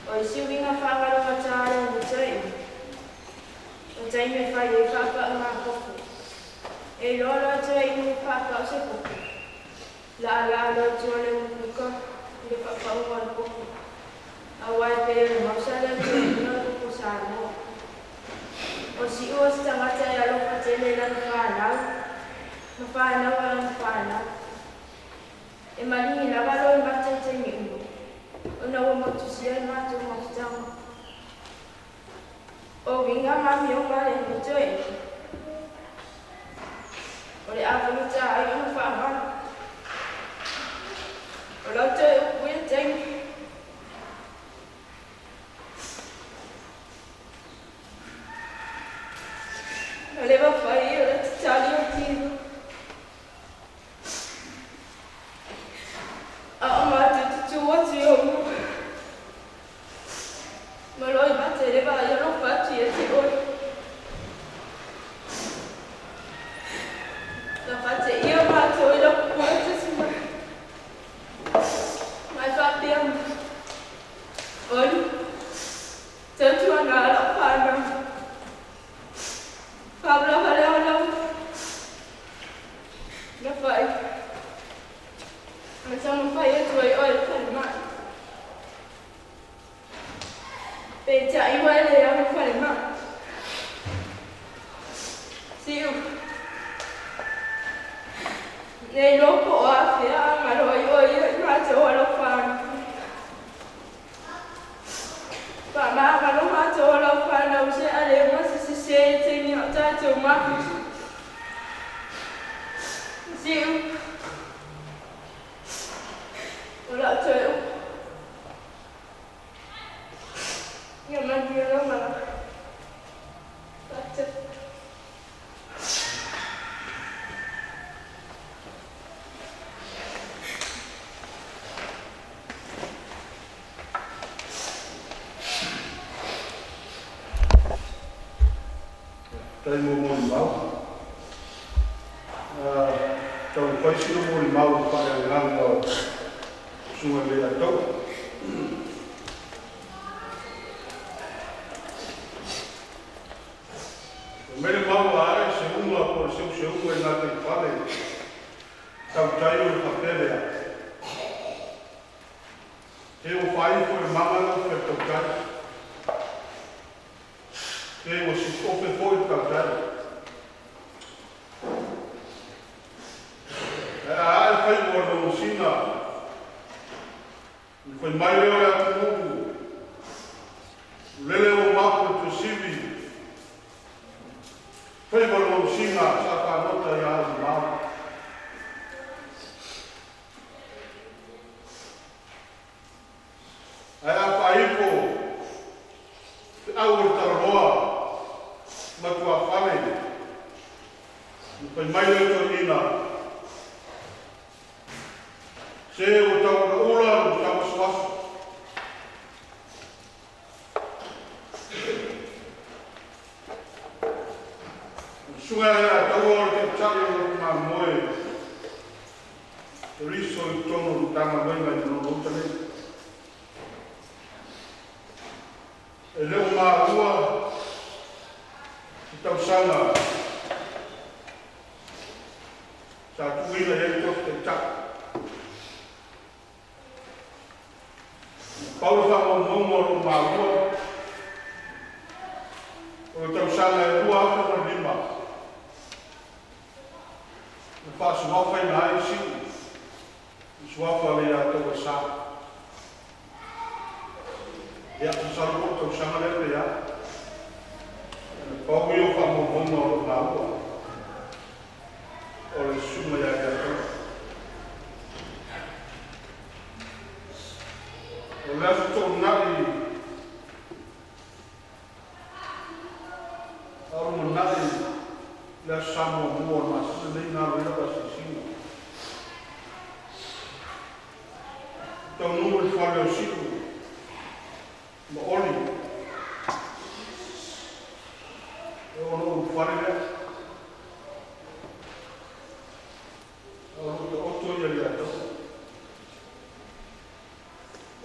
O isi uiga faagalogata a lenei toeaina, o taimi e fai ai faapaaga koko. E iloa loa toeaina ua faapau se koko, laalaa loa i tua le umukuka i le faapauga o le koko, aua e pei o le maosa lea o toeaina o le koko Samoa. O Siu o se tagata e alofa tele i lana fanau ma fanau a lana fanau. E maligi lava loa i mata i taimi uma, ona ua motusia le matou mafutaga. O uiga ma amioga a lenei toeaina, o le avagata ai ona faagalo. O lau toe upu ia taimi. Na le mafai ona tatali o tino. A o matou te tu atu i ou luma. Ma loimata e le vaai alofa atu ia te oe. Na faateia matou. Ma taumafai atu ai oe i le falemai. Peitai ua e le alu i le falemai. Siu. Le iloa po o afea a galo ai oe ia i matou alofa. Faamagalo matou o lau fanau se a le uma se sese i le taimi a o tatou mafuta. Siu. O lau toe upu. Ia manuia lau malaga. Faafetai. Faafetai mo molimau. Taumafai sina molimau i le faaleagaga o Susuga i le Leiataua. Fai mai le mau a ae se uga po o le seuseuga i gataifale tautai ona faapea lea, Se ua faaifo e le maga le ofe a le tautai. Se ua siuofe foi le tautai. Ae a ae faiva o le maumasina, ona fai mai lea o le atunuu, Lele ua mapu i Tuasivi, faiva o le maumasina sa fagota ia Aumau. Ae a faaifo feau o le talaloa ma tuafale, ona fai mai lea o toeaiina, Se ua tau ulaula ua tau asuasu. O le susuga ia Taua o le Taitai o le Mamoe Riso i totonu o le Matagaluega i Manono-uta nei. E le o maua se tausaga sa tuuina i ai le tofi Taitai. Na pau le faamaumauga o lo o maua o le tausaga e 2005 na faasuafaina ai Si'u i suafa le ia Tauasa. Ia, masalo po o le tausaga lea pe a. Na pau ia o faamaumauga o lo o maua o le susuga ia Leiataua. O le Aso Toonai a o lumanai le Aso Sa muamua o le masina nei na alu ai lau asiasiga. Taunuu i le fale o Si'u ma Oli, e ono ulufale lea. A o lo o taoto ia Leiataua.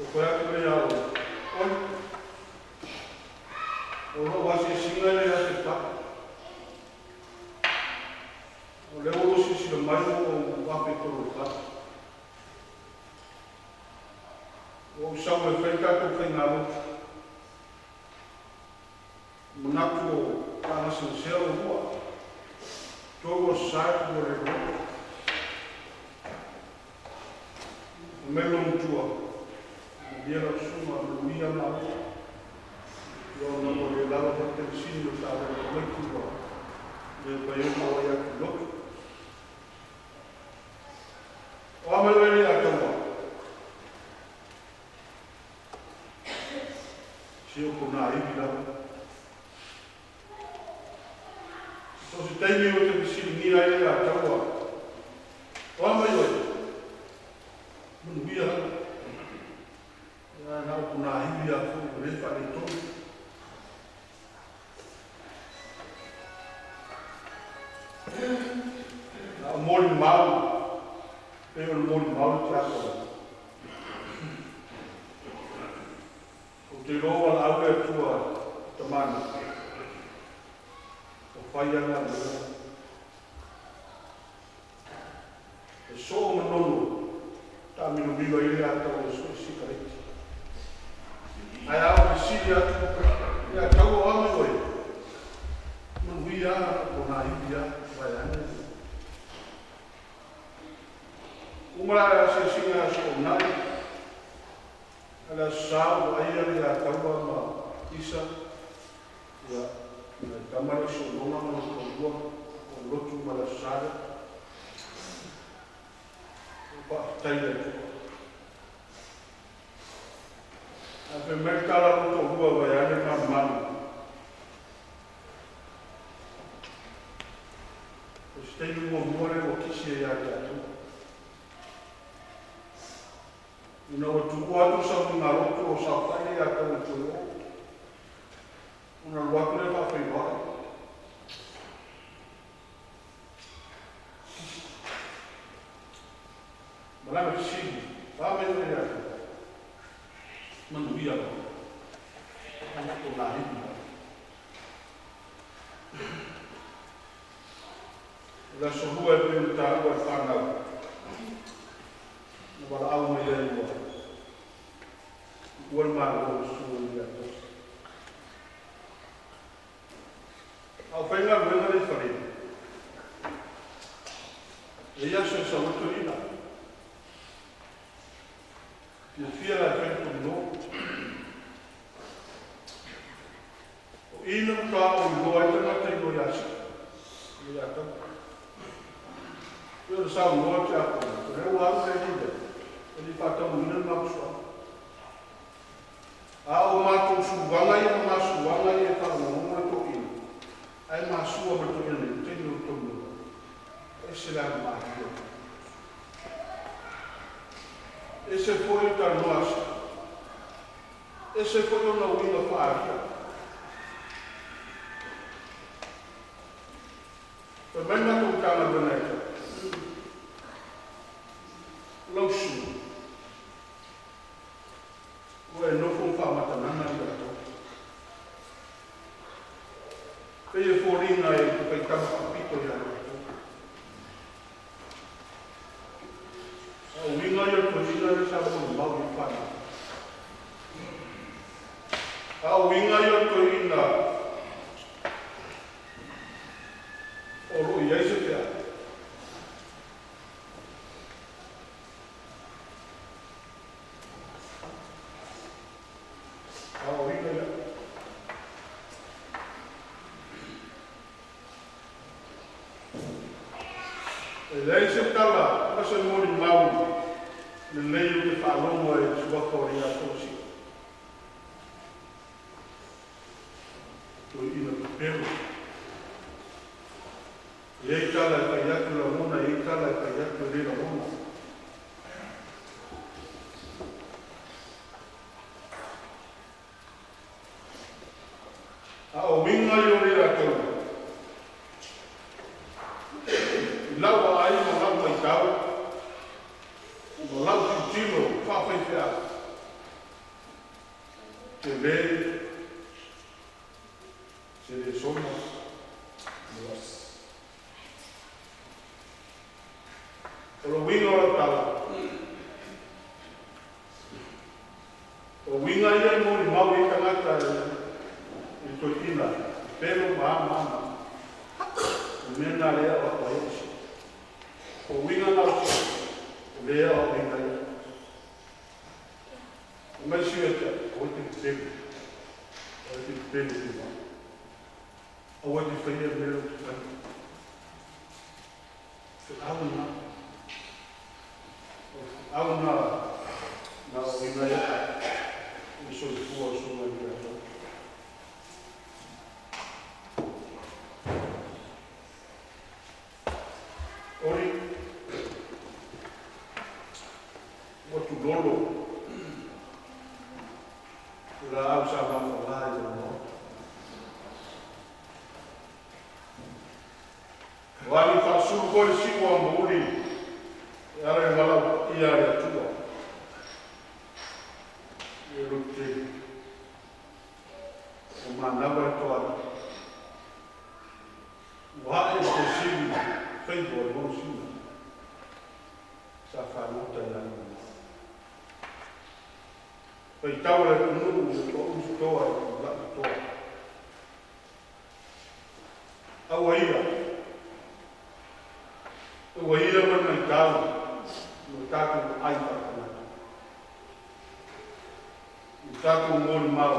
Ou fai atu lea ia Oli, Oli, o lou asiasiga lea ia te Paʻi. O lea ua lua silasila mai ua ou afe i totonu o le fale. Ua ou sau e fai le tatou faigalotu. Manatu o faagasegasea oulua. Tou o sae ua le loto. Fai mai lou matua, Malie lau susuga, manuia maua. Ia ona ua le lava foi le penisini o le taavale tamaiti ua le mafai ai ona auai atu i lotu. O a mai oe Leiataua? Si o ponaivi lava. So o se taimi ou te fesiligia ai Leiataua, O a mai oe? Manuia lava. Ia na o ponaivi lava foi ua le faaletonu. Na o molimau, pei o le molimau le tiakono. Ou te iloa ua valaau le Atua i tamalii, ua fai ana galuega. E soo manono Taamilomilo ai le ata o sui sikareti. Ae a o fesili atu ia tau o ame oe, manuia o nā iwi a, vae ane. Uma la le asiasiga aso ona'i, a le aso sa ua aia le ia taua ma Isa, ia, na tama le sologa ma le toalua, o lotu ma le aso sa lea. O faafetai i le Atua. Ae fai mai le tala a lou toalua vae ane malumalu. O se taimi muamua lea ua kisi ai ia te tatou. Ina ua tuua atu sauniga lotu o saofai le ia tau e toe o. Ona alu atu lea faafeiloai. Kisi. Ma lana fesili, a mai oe ia tau. Manuia lava. O nā iwi lava. O le aso lua e pei ona taua e le fanau. Na valaau mai ai ua ua le malo susu i ia tau. A o faigaluega le i fale. E ia aso e sau ai toeaina. Fiafia la e fai le tomino. O i na matua o iloa ai tagata i lo ia sii. I ia tau. Ia o le saunoa te apo. O lea ua alu le lile. E li whātauina le mapusoa. A o mātou suaga ia ma masuaga ia e whaarongongo le toeaina. Ae masua ma le toeaina nei, taimi o le tomino. E se le aga malia. E se foi le talanoa a sii. E se foi ona uiga faalia. Fai mai matou Matagaluega e tau. Lau susuga, ua e nofo ma faamatagaga ia tau. Pei e foliga e te faitau faapito ia latou. A o uiga ia o le toeaina lea sa molimau i le fanau. A o uiga ia o le toeaina o lo o i ai se feau. A o uiga ia. E leai se tala ma se molimau lelei ou te faalogo ai i le suafa o le ia Tosi. Toeaina pepelo. E i ai tala e fai atu lagona, e i ai tala e fai atu e le lagona. A o uiga ia o le ia tau. I lau vaai ma lau matau, ma lau tilotilo faafaifeau, tele se le soma. O le uiga o lau tala, o uiga ia e molimau i ai tagata i le toeaina, pepelo ma a ma a ma. O mea na lea o au ai o si. O uiga na o si, o lea o uiga ia. O mai si e te, o te pepelo. O te pepelo te wā. Aua te whaia mea o te whai. Te au na. O te au na na o uiga ia. O soifua o sunga i le tau. Ori, ua tulolo le laau sa mafala i le Maota. Ua agi faasulu foi le siu amouli e ala i le valaau paia a le Atua i le lotu tele. Ua manava le toalii. Ua ae le fesili faiva o le Holosina sa fagota ia Faitau le atunuu i le toausutoa i tula'i toa. Aua ia, ua ia ma le maitau mo tatou ai faatagata. I tatou molimau,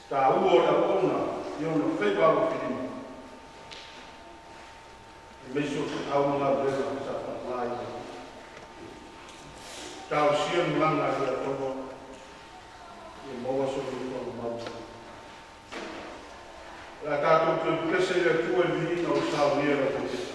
taua o le auauna i ona faiva alofilima, aemaise o feau ma galuega sa faaaoga ai. Talosia le malaga a le Atua ia maua soifua mau. O le a tatou toe pese i le Atua i le viiga o saunia le Atua.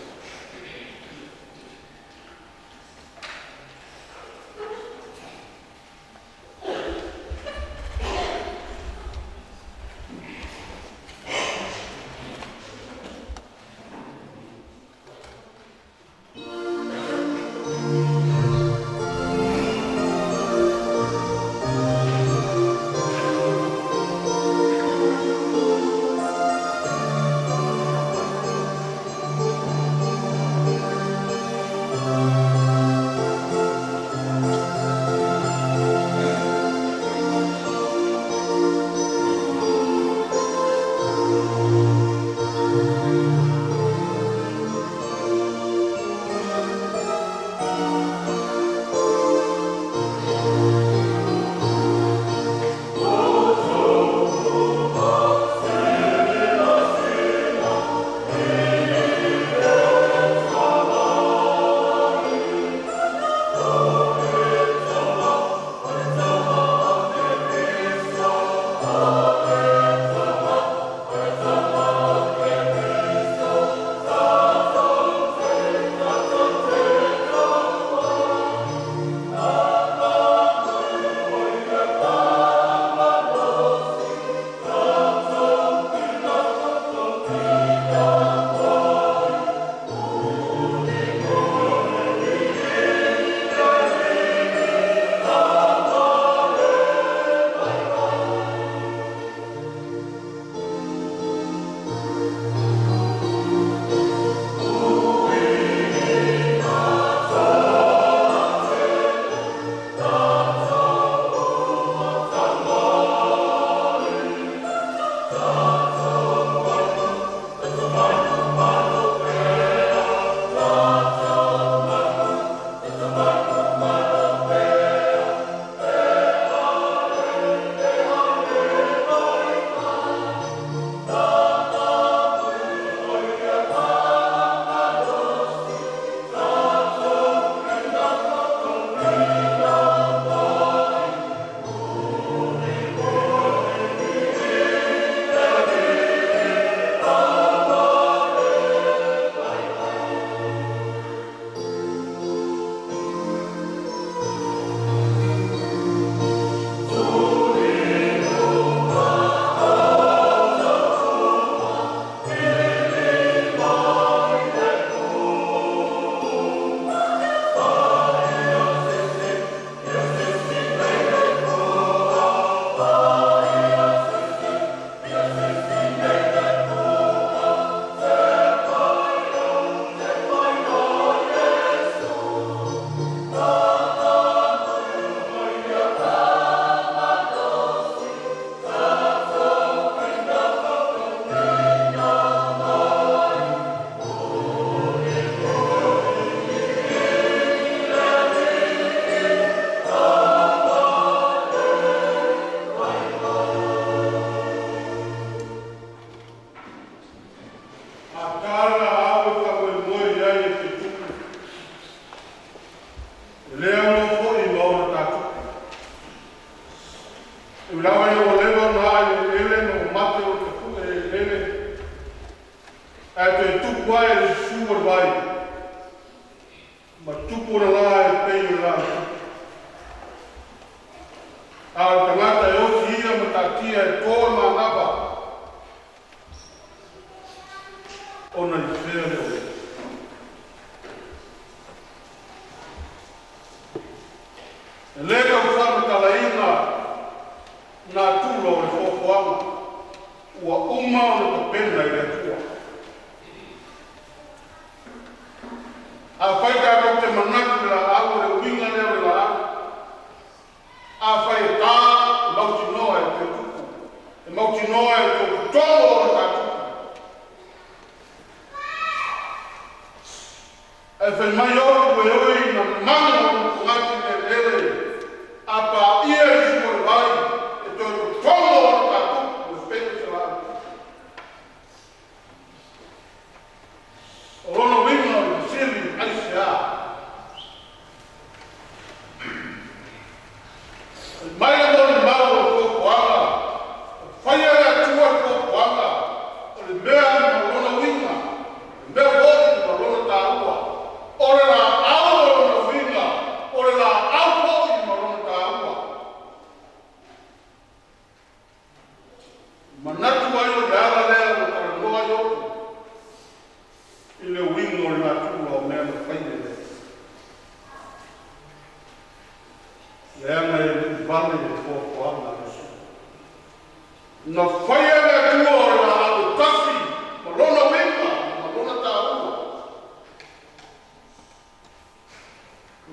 Atala au e faamoemoe i ai e te tupu. E le aunoa foi ma ona tatupu. E ui lava ina ua leva ona aa i eleele ma ua mate o le tapue eleele, ae toe tupu ae le susu o le vai, ma tupu ona la e pei o le laau tupu. A o le tagata e oti ia ma taatia e to le manava, ona i fea le ole. E le tau faamatalaina natura o le foafoaga ua uma ona tapena i le Atua. Afai tatou te manatu i le laau, o le uiga lea o le laau. Afai e Mautinoa e totonu o le tatou. Ae fai mai oku e oi na manu o ngati lele a pa ia i su o le vai e toe totonu o le tatou le pele se la. O lona uiga o le fesili aisea? Fai mai le molimau o le fuafuaga, ua faia e le Atua le fuafuaga o le mea ma lona uiga, le mea foi ma lona taua. O le laau ma lona uiga, o le laau foi ma lona taua. Manatu ai o le ala lea ua talanoa ai oku i le uiga o le natura o mea na faia e le leaga e le i vale le fuafuaga a le Atua. Na faia e le Atua o le laau e tasi ma lona uiga ma lona taua.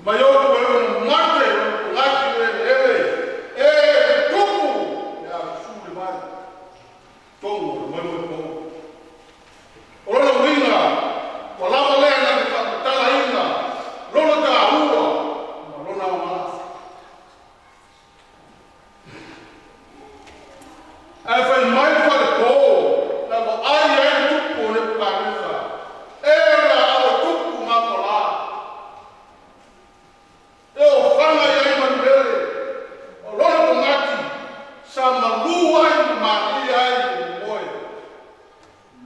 Mai oku e ona mate o le pogati le eleele e tupu le asu le vai tonu o le moemoe pou. O lona uiga ua lava lea na te faamatalaina lona taua ma lona aoga. Ae fai mai le falepo na vaai ai le tupu o Nebukanesa, e laau e tupu mafala, e ofaga i ai manulele, o lona pogati sa malu ai ma malie ai le momoe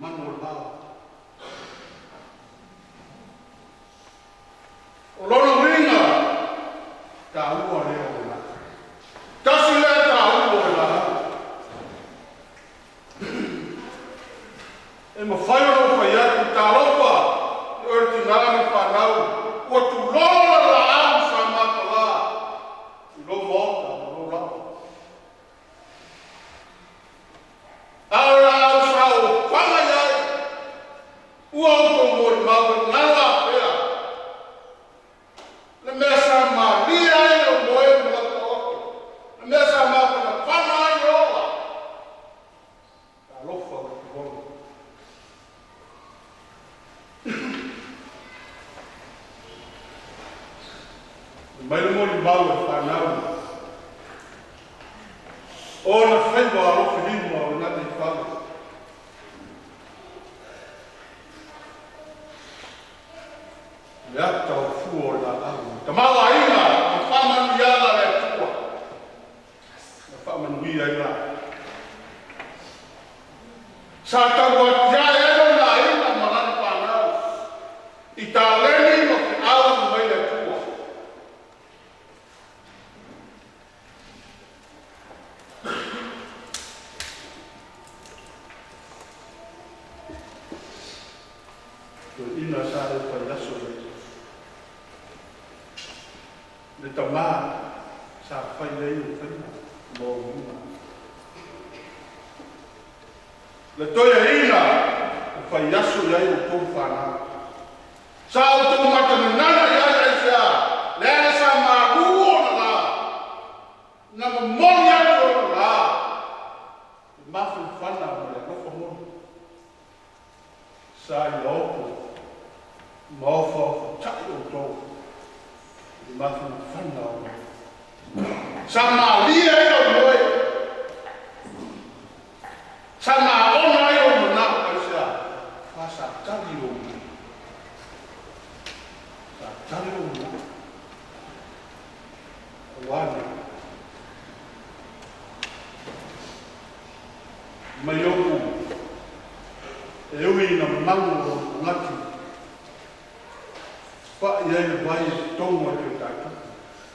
manu o le vao. O lona uiga taua lea o le laau. Tasi lea taua o le laau. E mafai ona ou fai atu, talofa i oe le tinā ma le fanau, ua tulola le laau sa mafala i lou maota ma lou lapa. A o le laau sa ofaga i ai, ua outou molimau e galo afea le mea sa malie ai lou moe ma lau taoto, le mea sa mafanafana ai le ola. Talofa ua tulola. Mai le molimau e fanau o na faiva alofilima o le gataifale. Le ata o fua o le laau. Tamaoaiga ma faamanuiaga a le Atua na faamanuia ai la. Sa tauatiae ai lona aiga ma lana fanau i taleni ma feau mai le Atua. Toeaina sa e fai aso le le tamā sa fai ai o faiga ma uiga. Le toeaina o fai aso i ai outou fanau. Sa outou matananana i ai aisea, leaga sa malu ona la, na momoli atu ona la, le mafanafana ma le alofa moni. Sa iaopo ma ofaofatai outou i le mafanafana o le Sa malie ai lau moe, sa maona ai ou manao aisea, fa sa tali lou manao. Sa tali lou manao. Aua ne mai oku e ui ina magu o lona pogati, pa'i ai le vai e totonu ai toe tatou.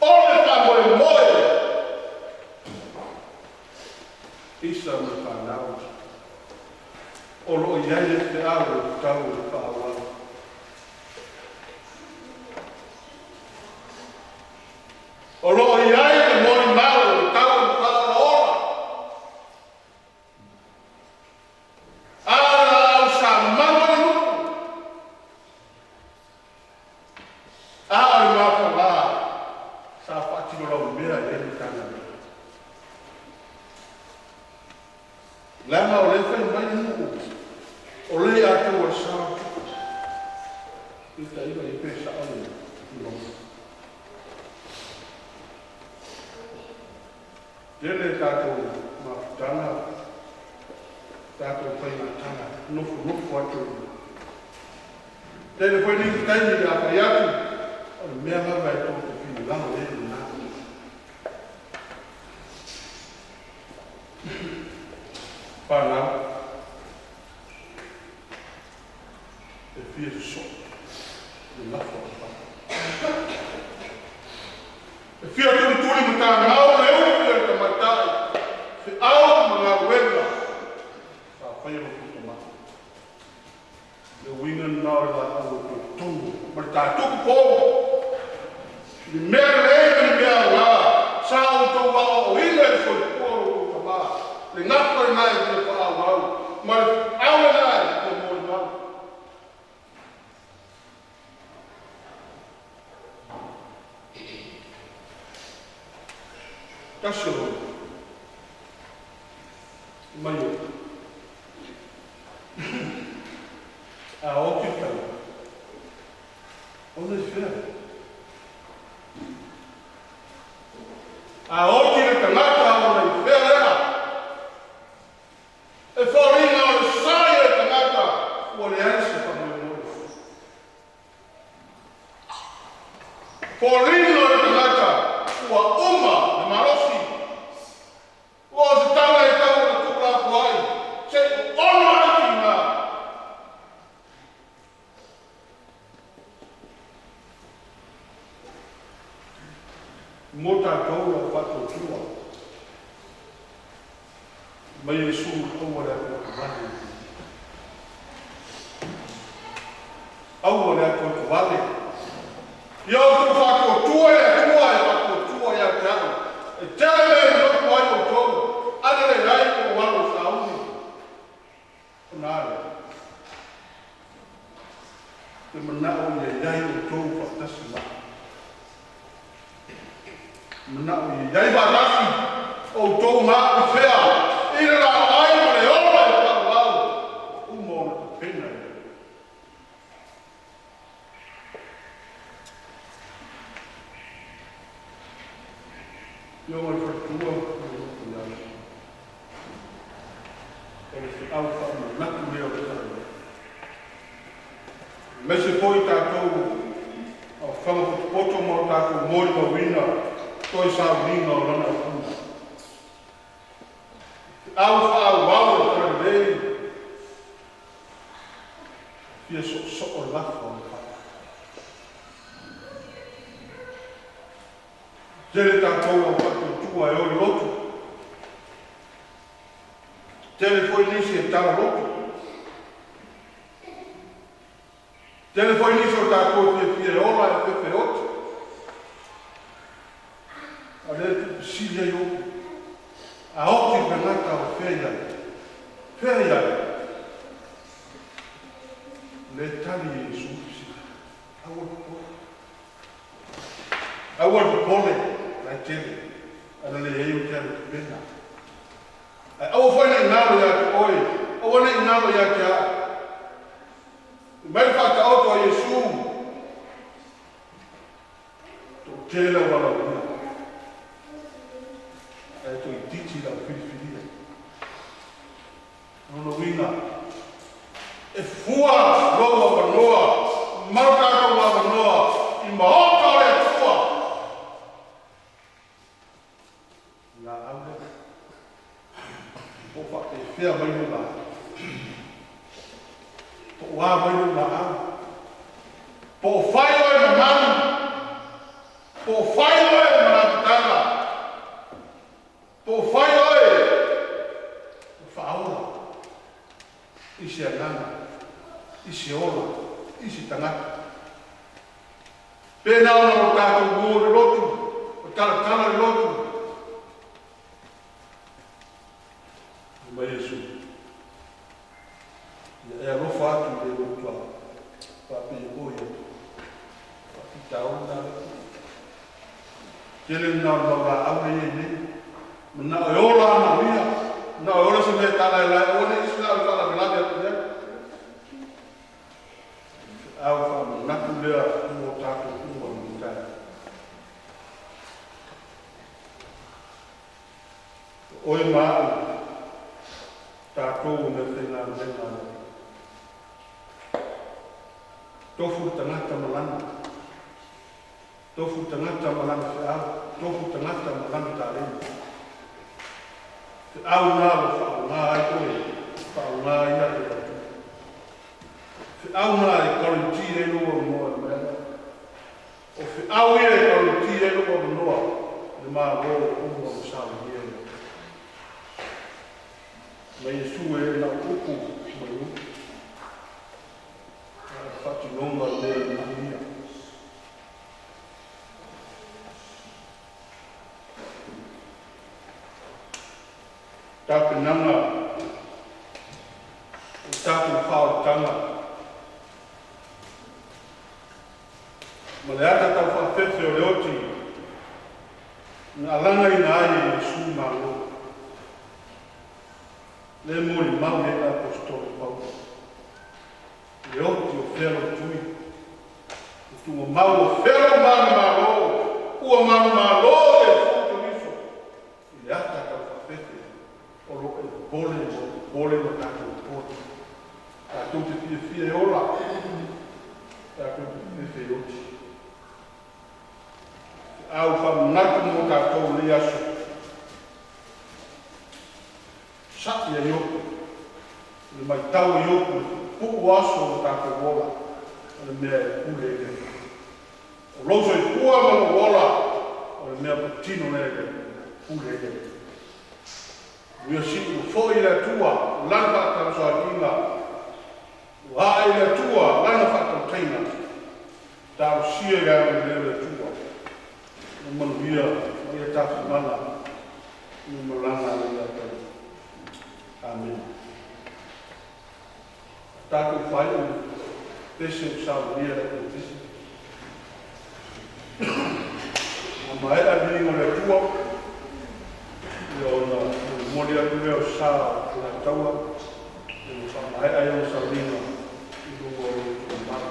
O le faamoemoe isa ma le fanau o lo o i ai le feau e tatau ona faaauau. O lo o i ai le molimau e tatau ona faaolaola. A o le laau sa malu ai le nuu, a o le mafala sa faatino laumea i ai le Matagaluega. Tele tātou mafutanga, tātou whaingatanga, nofu nofu atu. Tele foi ni taimi le apai atu, o le mea lava e tō te whingalango e nā. Whanau, e fia so, le lafo o wha. E fia tuli tuli matangau le ufi e te matai, fe au ma ngā wena, sa whai o puta maa. Le winga nā o la au e tongo, ma le tātuku pō, ni mea lei ma ni mea ngā, sa o tau wao o ina e soi pua o puta maa, le ngapa i nai te wha au au, ma le au e nai te mō i mau. Tasi o mai o. A o ki tau. Ona i whea. A o ki le tangata ona i whea lea. E wharinga o le sai e tangata ua le aise whamoemoe. Wharinga o le tangata ua uma le malosi. Ua o se tala e tau o le tūla ai. Se ono ai ki ngā. Mō tātou o whātautua. Mai e sū aua le atua wale. Aua le atua wale. Ia o tō whātautua e atua e whātautua e te au. E tele mea i loku ai o tō. Ana le rai o walo sauni. O nā le. Te manao i e iai o tō whakatasi la. Manao i e iai whakatasi o tō ngā i whea. I le la ai ma le ola e whakawau. O uma o te pena e. Io o le whakatua o le loko iau. O le whiau whamanatu lea o le tala. Me se poi tātou au whangapotopoto mō tātou mōri mawina toi sauniga o lana upuna. Au whaau wau o tala lei. Fia so so o lafo o le wha. Tele tātou au whakautua e ori lotu. Tele foi nisi e tala lotu. Tele foi nisi o tātou fia fia e ola e fefe oti. A le tu pisili ai oku. A oti ngata o whea iai. Whea iai. Le tali e Yesu pisili. Aua popole. Aua popole. Lai tele. Ana le ei o te anu te pena. Ai aua foi nei ngalo ia te oi. Aua nei ngalo ia te a. Mai whata oto a Yesu. Tō tēla wala uia. Ai tō i titi lau whiriwhiria. Nona winga. E fua loa wanoa. Mau tātou wa wanoa. I maota o le atua. Ngā aure. O wha te whea mai no la. Po wā mai no la au. Po whai oe ma manu. Po whai oe ma rāputanga. Po whai oe o whaola. I se anganga. I se ola. I se tangata. Pēnā ona o tātou mō le lotu. O taratara le lotu. Mai Yesu. Ia e alofa atu i le lotu a whape e oe atu. Whapita ona. Tele nā o maura aure e nei. Mana o ola ana uia. Mana o ola se mea tāla e lai. Ola isi la o whala melave atu ia. Au whamanatu lea mō tātou uma mo tai. Oe ma a'u, tatou o meafaigaluega a le Alii. Tofu le tagata ma lana, tofu le tagata ma lana feau, tofu le tagata ma lana taleni. Feau na ua faaaoga ai oe, faaaoga ai a'u e le Atua. Feau na e guarantee ai lou avanoa i le mea lea. O feau ia e guarantee ai lou avanoa i le Malo o uma ua saunia e le Atua. Ma Iesu e na o upu ma le upu. A o le faatinoga o le mea e manaomia. Tapenaga o le tatou faaolataga ma le ata taufaafefe o le oti na alagaina ai e Iesu Malo. Le molimau i ai le Aposetolo Paulo, le oti o fea lou tui, le tuugamau o fea lou manumalo, ua manumalo Iesu Keriso i le ata taufaafefe o lo o e popole ma ou popole ma tatou popole. Tatou te fiafia e ola, tatou te fefefe e oti. Feau faamanatu mo tatou i lenei aso. Sa'i a Iopu, le matau a Iopu i le puupuu aso o lo tatou ola, o le mea e pule ai le Atua. O lou soifua ma lou ola, o le mea patino lea i le Atua, e pule ai le Atua. Ua sii ua foi i le Atua lana faatausoaliiga, ua ae i le Atua lana faatautaiga, talosia i le agalelei o le Atua, ua manuia ma ia tafimala i malaga a le ia. Amene. Tatou faaiu pese o saunia le ekalesia. A maea viiga o le Atua, ia ona molimoli atu lea o sa o le taua, ia ua faamaea ai ona sauniga i luga o lo outou mamalu.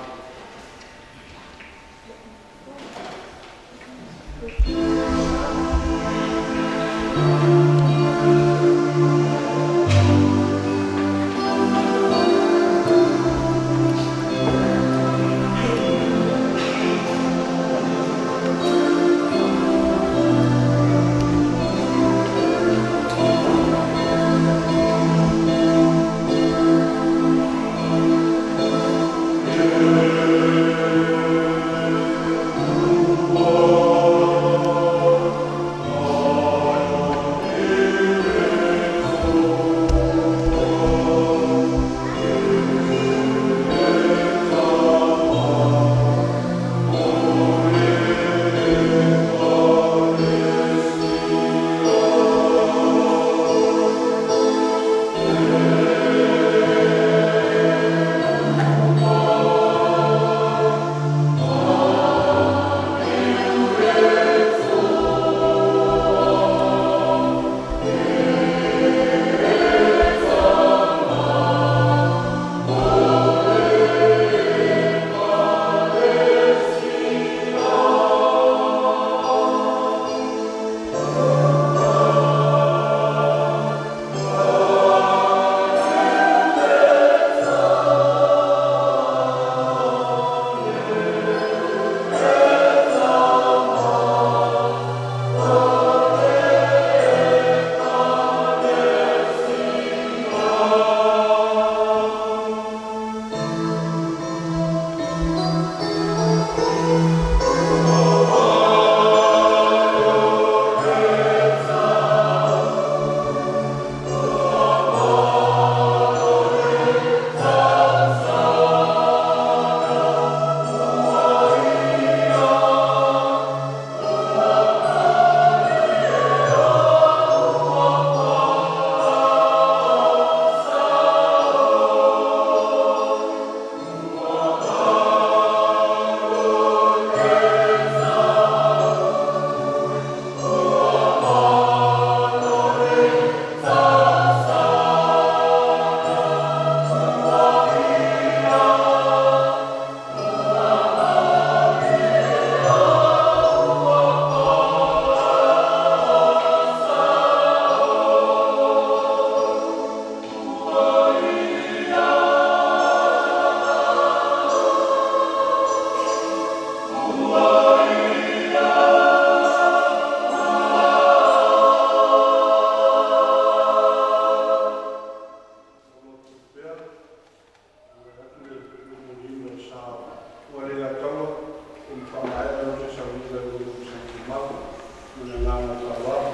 Sauniga i lou Tumau. Ma le agaga faaaloalo.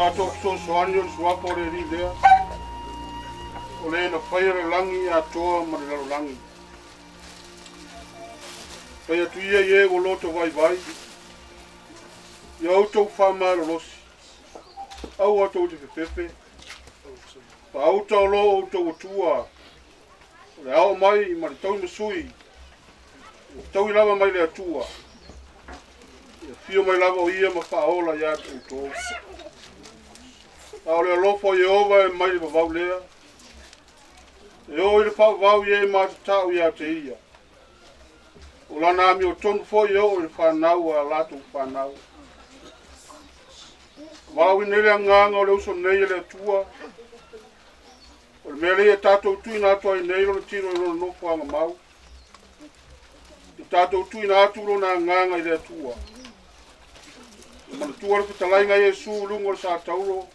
Tatou fesoasoani o le suafa o le Alii lea, o le na faia le lagi atoa ma le lalolagi. Fai atu ia i e ua loto vaivai, ia outou faamalolosi, aua tou te fefefe, faauta o loo outou atua, o le ao mai ma le tauimasui, ua taui lava mai le Atua, ia fio mai lava o ia ma faaola ia te outou. A o le alofa o Ieova e mai le vavau lea, e o i le faavavau i e matatau ia te ia. O lana amiotonu foi e oo i le fanau a latou fanau. Valaauina ai le agaga o le uso nei e le Atua, o le mea lea ia tatou tuuina atu ai nei lona tino i lona nofoaga mau, ia tatou tuuina atu lona agaga i le Atua. Ia manatua le fetalaiga a Iesu i luga o le satauro,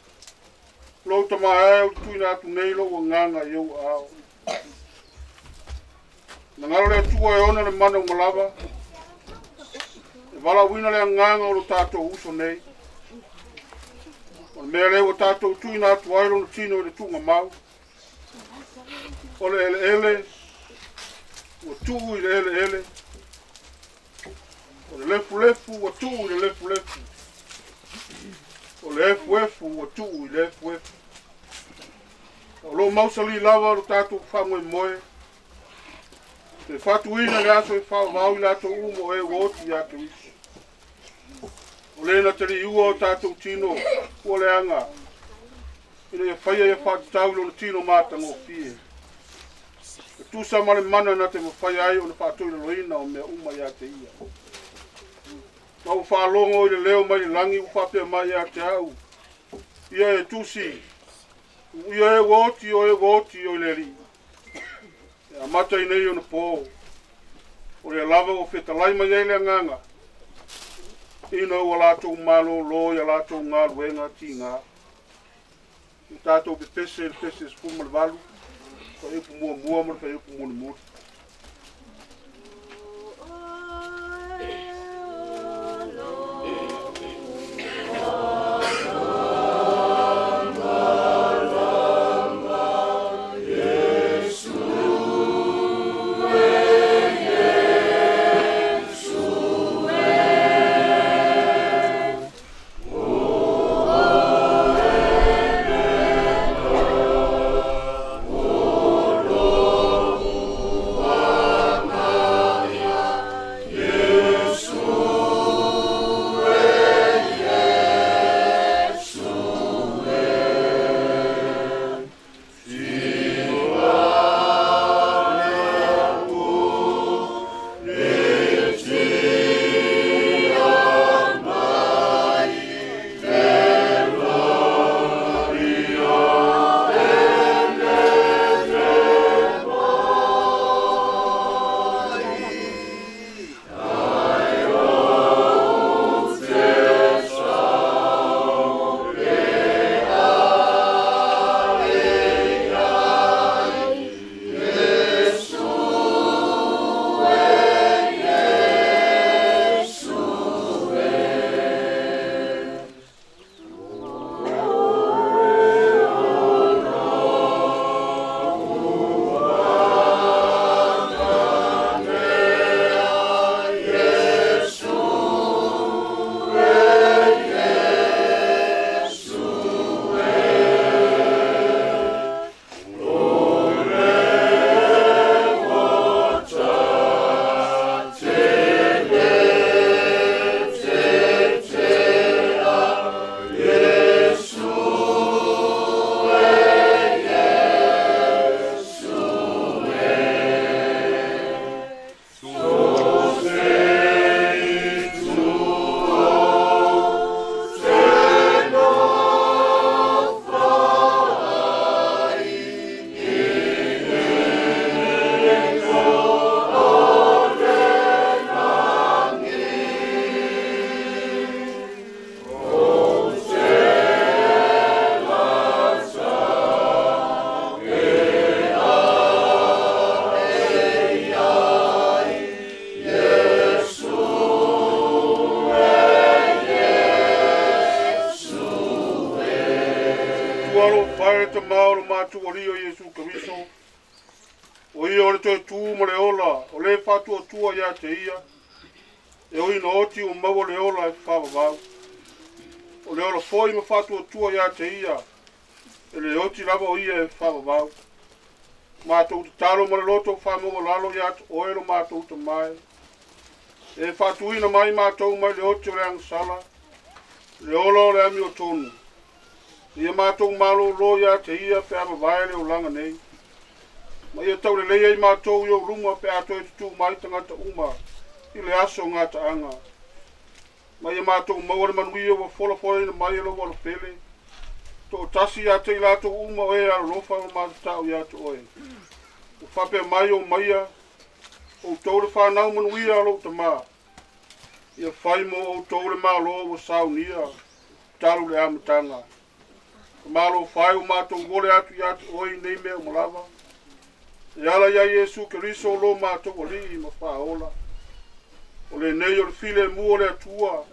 lou Tama e, ou te tuuina atu nei lou agaga i ou aao. Na galo le Atua e ona le mana uma lava, e valaauina le agaga o lo tatou uso nei. O le mea lea ua tatou tuuina atu ai lona tino i le tuugamau, o le eleele ua tuu i le eleele, o le lefulefu ua tuu i le lefulefu, o le efuefu ua tuu i le efuefu. O lo o mausali lava lo tatou faamoemoe, e faatuina le aso e faavavau i latou uma o e ua oti ia Keriso. O le na taliua o tatou tino ua leaga, ina ia faia ia faatatau i lona tino matagofie. E tusa ma le mana na te mafai ai ona faatoilaloina o mea uma ia te ia. Ma ua faalogo i le leo mai le lagi ua faapea mai ia te au, ia e tusi, ia e ua oti o e ua oti o i le Alii. E amata i nei ona po, o lea lava ua fetalai mai ai le agaga, ina ua latou malōlō i a latou galuega tiga. I tatou pepese i le pese 18, fuaiupu muamua ma le fuaiupu mulimuli. Atua o lo o fai le Tama o lo matou Alii o Iesu Keriso, o ia o le toe tu ma le ola, o le faatuatua ia te ia, e ui ina oti ua maua le ola e faavavau. O le ola foi ma faatuatua ia te ia, e le oti lava o ia e faavavau. Matou tatalo ma le loto faamaualalo ia te oe lo matou Tama e. E faatuina mai matou mai le oti o le agasala, le ola o le amiotonu. Ia matou malōlō ia te ia pe a vavae le olaga nei. Ma ia taulelei ai matou i ou luma pe a toe tutū mai tagata uma i le aso o gataaga. Ma ia matou maua le manuia ua folafolaina mai e lou alofele. Toʻatasi ia te i latou uma o e alolofa ma matatau ia te oe. Ua faapea mai omaia, outou le fanau manuia a lou tamā. Ia fai mo outou le Malo ua saunia, talu le amataga. Faamalofa e ua matou ole atu ia te oe i nei mea uma lava. E ala iā Iesu Keriso lo matou Alii ma Faaola. O lenei o le filemu o le Atua,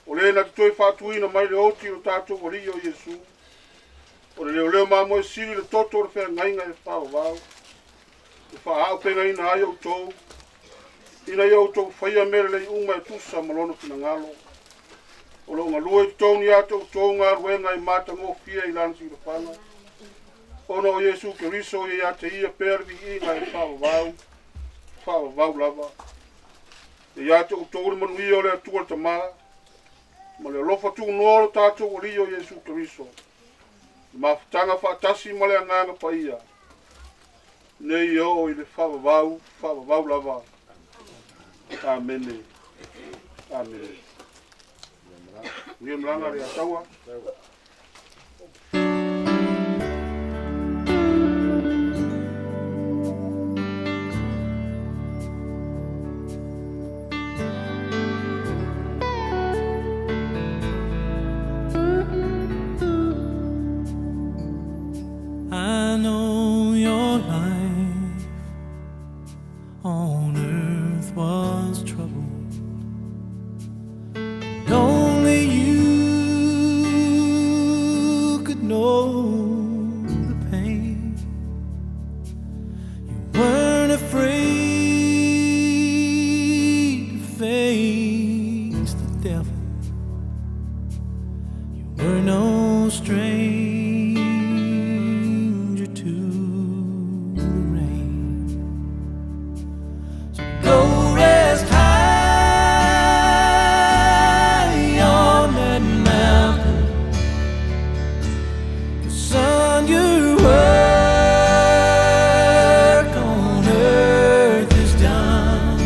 o lē na te toe faatuina mai le oti i lo tatou Alii o Iesu. O le leoleo mamoe sili le toto o le feagaiga e faavavau. E faaaupegaina ai outou, ina ia outou faia mea lelei uma e tusa ma lona finagalo. O loo galue i totonu ia te outou galuega e matagofie i lana silafaga. Ona o Iesu Keriso ia ia te ia pea le viiga e faavavau, faavavau lava. Ia ia te outou le manuia o le Atua le Tamā, ma le alofa tunoa o lo tatou Alii o Iesu Keriso. Le mafutaga faatasi ma le Agaga Paia, nei oo i le faavavau, faavavau lava. Amene. Amene. Manuia malaga le Ataua. I know your life on earth was troubled. And only you could know the pain. You weren't afraid to face the devil. You were no stranger to the rain. So go rest high on that mountain. 'Cause son, your work on earth is done.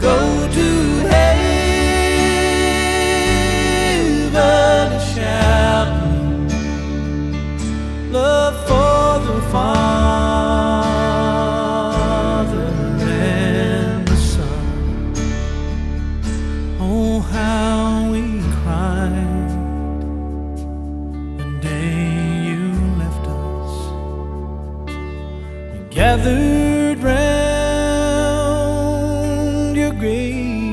Go to heaven and shout love for the Father and the Son. Oh, how we cried the day you left us. We gathered round your grave.